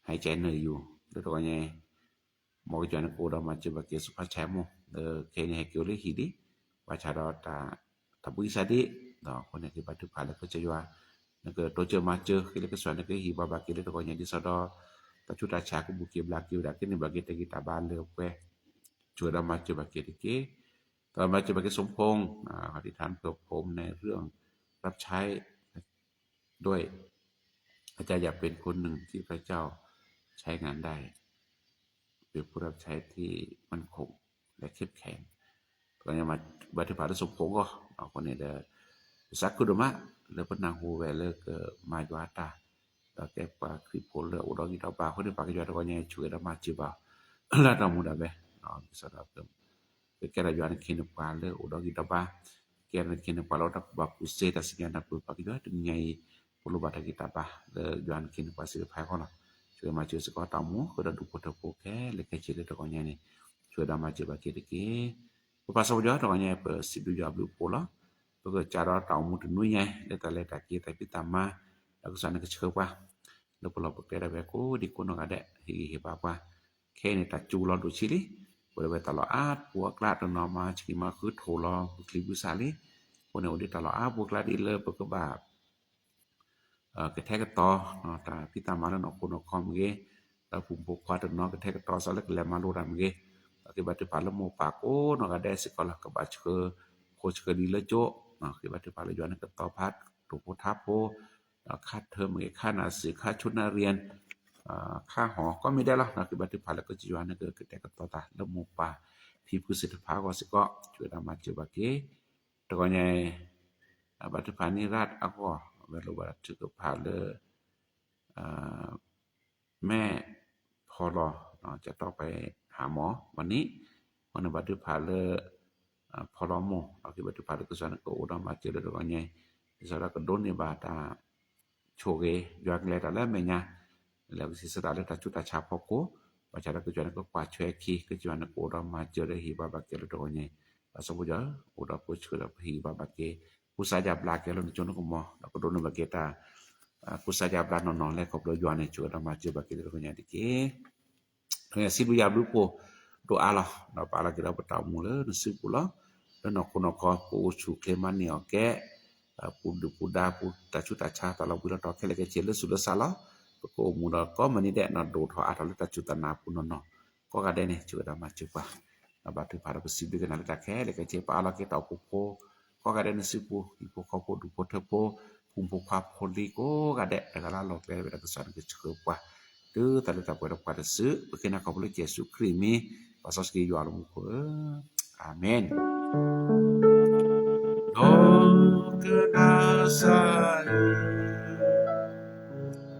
หายใจเหนื่อยอยู่ လၢတဂီၤညါ မ်ကစၢ်ယွၤန့ၣ်ကအိၣ်ဒီးမၤစၢၤဘၣ်က့ၤစူၤဖါဆါမိၢ် လၢခဲအံၤန့ၣ် ဟဲက့ၤအိၣ်လၢဟံၣ်လံ ဘၣ်ဆၣ်ဒီး တၢ်ဘှံးစၢ်ဒံး ဒီးအဃိန့ၣ် ကဘါထုကဖၣ်လၢကစၢ်ယွၤ နကတိစၢၤမၤစၢၤ က့ၤလၢကစၢ်ယွၤန့ၣ်ကဟ့ၣ်ဘၣ်ဘၣ်က့ၤလၢတဂီၤညါဒ်သိးဒီး တၢ်ဆူးတၢ်ဆါကဘူၣ်က့ၤဘျါက့ၤဝဲဒၣ် ကန့ၢ်ဘၣ်က့ၤတၢ်ဂံၢ်တၢ်ဘါလၢအပှဲၤ ဆိၣ်ဂ့ၤဒီးမၤစၢၤဘၣ်က့ၤတက့ၢ်. ဒီးမၤစၢၤဘၣ်က့ၤ สมพงษ์ อธิษฐานเผื่อผมในเรื่องรับใช้ ด้วย อาจารย์อยากเป็นคนหนึ่งที่พระเจ้าใช้งานได้ เป็นผู้รับใช้ที่มั่นคงและเข้มแข็ง ဘါထုကဖၣ်လၢ สมพงษ์ အဂီၢ် အဃိန့ၣ်ဒီး ပသးခုဒိၣ်မး လၢပနၢ်ဟူဝဲလၢကမၤယွၤတၢ် ဒီးကဲပှၤခရံာ်ဖိလၢအိၣ်ဒီးဂံၢ်ဒီးဘါအဃိန့ၣ် ပၢ်ကစၢ်ယွၤတဂီၤညါဆိၣ်ဂ့ၤဒီးမၤစၢၤဘၣ် လၢတၢ်မူဒါဘဲ ဒ်သိးဒီး ကကဲထီၣ်ယွၤနခ့နပှၤလၢအိၣ်ဒီးဂံၢ်ဒီးဘါ ကဲထီၣ်နခ့နပှၤလၢအိၣ်ဒီးတၢ်ကူၣ်ဘၣ်ကူၣ်သ့တၢ်စံၣ်ညီၣ်တၢ်ပၢၢ် ပၢ်ကစၢ်ယွၤတနံၤညါအံၤ ပလိၣ်ဘၣ်တၢ်ဂံၢ်တၢ်ဘါလၢယွၤနခ့နပှၤသ့ၣ်တဖၣ်အဂီၢ်လီၤ. ဆိၣ်ဂ့ၤမၤစၢၤစ့ၢ်ကီးတၢ်အိၣ်မူ ဃုာ်ဒီးဒူၣ်ဖိထၢဖိခဲလၢာ်ခဲဆ့လၢတဂီၤညါန့ၣ် ဆိၣ်ဂ့ၤဒီးမၤစၢၤဘၣ်က့ၤတက့ၢ်. ပပၢ်စီၤပီယီၤတဂီၤညါ ပစံးဘျုးယွၤအဘျုးအဖှိၣ်လီၤ. ပကစးဒီးတၢ်အိၣ်မူတနွံညါ လၢတၢ်လဲၤတၢ်က့ၤတၢ်ဖံးတၢ်မၤ ဒီးကစၢ်န့ၣ်ကဆှၢပှၤ လၢပလီၢ်ပကျဲဒၣ်ဝဲကိးဒံကိးနီၢ်ဂၤဒဲး ဟ့ၣ်ဂံၢ်ဟ့ၣ်ဘါပှၤ ခဲအံၤန့ၣ် တၢ်စူၤလီၤဒိၣ်ဆံးလံ. ပဝဲဒၣ်ဝဲတၢ်လီၢ်အါပူၤအကျါ တနီၤမၤဆံးမၤဃုထိၣ်လီၤ ပချံးဘုစၢ်လံ. အဃိန့ၣ် အိၣ်ဒံးတၢ်လီၢ်အါပူၤအကျါဒ်လၢပကဘၣ် ကထဲကတီၤ တၢ်ဖံးတၢ်မၤလၢနီၢ်ခိနီၢ်ခီမ့ၢ်ဂ့ၤ, ဒီးဖိမုၣ်ဖိခွါတနီၤကထဲကတီၤစးလၢကလဲၤမၤလိတၢ်မ့ၢ်ဂ့ၤ, ဒီးက့ၤဘါထုကဖၣ်လၢမိၢ်ပၢ်ကိးနီၢ်ဂၤဒဲးစ့ၢ်ကီးလီၤ. ကဘၣ်ဆှၢဖိဆှၢလံၤလၢကၠိ, က့ၤဘါထုကဖၣ်လၢယွၤန့ၣ်ကတီၤဖးတိၢ်ဖိထါဖိ, ဒီးခါထၢမ့ၢ်ဂ့ၤ, ခါနၢ်စ့ၢ်, ခါဆိနၣ်ရံၣ်, ခါဟီၣ်ကိးမံၤဒဲးလီၤ. က့ၤဘါထုကဖၣ်လၢကစၢ်ယွၤန့ၣ်ကကတဲာ်ကတီၤတၢ်လၢမိၢ်ပၢ်ဖံဖုသ့ၣ်တဖၣ်အဂီၢ်စ့ၢ်ကီး, ဆိၣ်ဂ့ၤဒီးမၤစၢၤဘၣ်က့ၤ တဂီၤညါအံၤ ဘါထုကဖၣ်န့ၣ်ရၣ်အဂီၢ် အဝဲလိၣ်ဘၣ်ထုကဖၣ်လၢ မဲၢ်ဖီလီၤ ကတီၢ်ပှဲၤဟးမီၢ် မ့ၢ်န့ၣ် မ့ၢ်န့ၣ်ဘၣ်ဒုးဖးလၢ ဖီလီမီၢ် ဒီးက့ၤဘၣ်ဒုးဖးလၢကစၢ်န့ၣ်ကအိၣ်ဒီးမၤစၢၤလၢတဂီၤညါအံၤ ဒ်သိးဒီးကဒိးန့ၢ်ဘၣ်တၢ် ဆိၣ်ဂ့ၤ ယွၤကလဲၤတၢ်လၢအမဲာ်ညါ လဲၤကဆံးစးတၢ်လၢတၢ်ဆူးတၢ်ဆါဖီခိၣ် ဘၣ်ဆၣ်ဒီးကစၢ်န့ၣ်ကကွၢ်ထွဲခံ ကစၢ်န့ၣ်ကအိၣ်ဒီးမၤစၢၤလၢဟ့ၣ်ဘၣ်ဘၣ်က့ၤလၢတဂီၤညါအံၤ တၢ်ဆိကမိၣ်ယွၤ အိၣ်ဒီးပှၤဆှၢဒီးပဟ့ၣ်ဘၣ်ဘၣ်က့ၤ ကူစါယါဘျါက့ၤလၢနကၠိနကမီၤ ဒီးကဒိးန့ၢ်ဘၣ်က့ၤတၢ် ကူစါယါဘျါနီၢ်နီၢ်လၢခီဖျိယွၤန့ၣ် ဆိၣ်ဂ့ၤဒီးမၤစၢၤဘၣ်က့ၤလၢတဂီၤညါတက့ၢ်. စံးဘျုးယွၤဘျုးဖှိၣ် ဒိၣ်အါလီၤ ဒီးပာ်လီၤက့ၤဒီးပတၢ်အိၣ်မူလၢနစုပူၤလီၤ. လၢနီၢ်ခိနီၢ်ခီ ပအိၣ်ဆူၣ်ချ့မၤန့ၢ်အီၣ်ကဲ ပူၤဒုၣ်ပူၤဒါ ပူၤတၢ်ဆူးတၢ်ဆါ တၢ်လီၤဘှံးလီၤတီၤခဲလၢာ်ခဲဆ့ လၢဆူးလၢဆါလီၤ. ပကအိၣ်မူဒီးကိးမုၢ်နံၤဒဲး နီၢ်ဒိၣ်ထီၣ်အါထီၣ်လၢတၢ်စူၢ်တၢ်နာ်အပူၤနီၢ်နီၢ် ကိးဂၤဒဲးန့ၣ် ဆိၣ်ဂ့ၤဒီးမၤစၢၤပှၤ ဒီးဘၣ်ထုကဖၣ်ဒီးပစံးဘျုးက့ၤနၤလၢတၢ်ခဲလၢာ်ခဲဆ့ ပအးလီၤက့ၤတၢ်အိၣ်ဖှိၣ်ဖိ ကိးဂၤဒဲးန့ၣ်စုပူၤ ဟံၣ်ဖိဃီဖိဒူၣ်ဖိထၢဖိ ဖိမုၣ်ဖိခွါဖိလံၤကိးဂၤဒဲး တဂၤလၢ်လီၢ်ကျဲဝဲဒၣ်ကစၢ်န့ၣ်ကဆှၢပှၤ တုၤတၢ်လၢတၢ်ပှဲၤဒီးပှၤတစု ပဃ့နၤခီဖျိလၢကစၢ်ယ့ၣ်ၡူးခရံာ်အမံၤ ပှၤစီဆှံယွၤလၢမူခိၣ်ဧၢ အၤမ့ၣ်. ဒိကနၣ်စၢ်ဧၢ,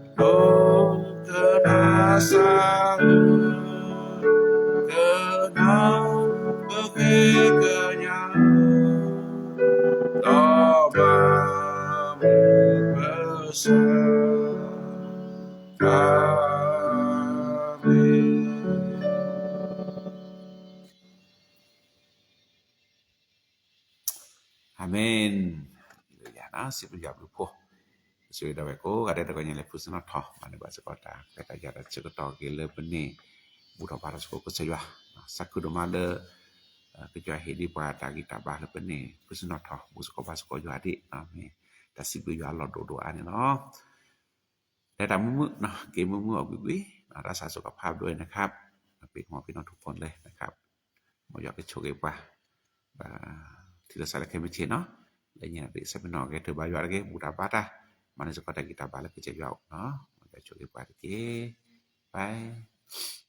ဒိကနၣ်စၢ်ဧၢ, ကနၣ်ပဃ့ကညး, ဒီးမၤမုာ်ပစၢ်, အၤမ့ၣ်. အၤမ့ၣ်. လၢယၤနီၤ စံးဘျုးယွၤဘျုးဖှိၣ်, ဆိၣ်ဂ့ၤဒၣ်ဝဲကိးဂၤဒဲး တဂီၤညါလၢဖုစနီၣ်ထီၣ် မၤန့ၢ်ဘၣ်စ့ၢ်ကီးတၢ်ခွဲးတၢ်ယာ်တၢ်ဆၢကတီၢ်က့ၤလၢပန့ၢ် ဘူၣ်ထီၣ်ဘါထီၣ်စ့ၢ်ကီးကစၢ်ယွၤ, သးခုဒိၣ်မးလၢ ကစၢ်ယွၤဟ့ၣ်ဒံးပှၤတၢ်ဂံၢ်တၢ်ဘါလၢပန့ၢ် ဖုစနီၣ်ထီၣ် ဘူၣ်စ့ၢ်ကီးဘါစ့ၢ်ကီးယွၤဒံး, မ့ၢ်တၢ်စံးဘျုးယွၤလီၤဒိၣ်ဒိၣ်အါန့ၣ်လီၤ. လၢတၢ်မုာ်မုာ်နီၤ က့ၤမုာ်မုာ်အီၤကွံာ်ကွံာ်, တၢ်သးစ့ၢ်ကီးဖးဒိၣ်အံၤန့ၣ်ခါ, ပ့ၤမီၢ်ပ့ၤနီၢ်ထူဖိလဲၣ်န့ၣ်ခါ, မ်ယွၤကဆိၣ်ဂ့ၤပှၤ ဘၣ်ထံၣ်လိာ်သးလၢခဲမုၢ်ဆ့ၣ်နီၤ, လၢညါတ့ၢ်ဆၢမ့ၢ်နီၢ်ဂဲၤထၢၣ်ဘါယွၤတဂ့ၤ ဘူၣ်တၢ်ဘါတၢ်, မၤန့ၢ်စ့ၢ်ကီးတၢ်ဂံၢ်တၢ်ဘါလၢကစၢ်ယွၤအအိၣ်နီၤ, မ်ယွၤဆိၣ်ဂ့ၤပှၤတက့ၢ်, bye.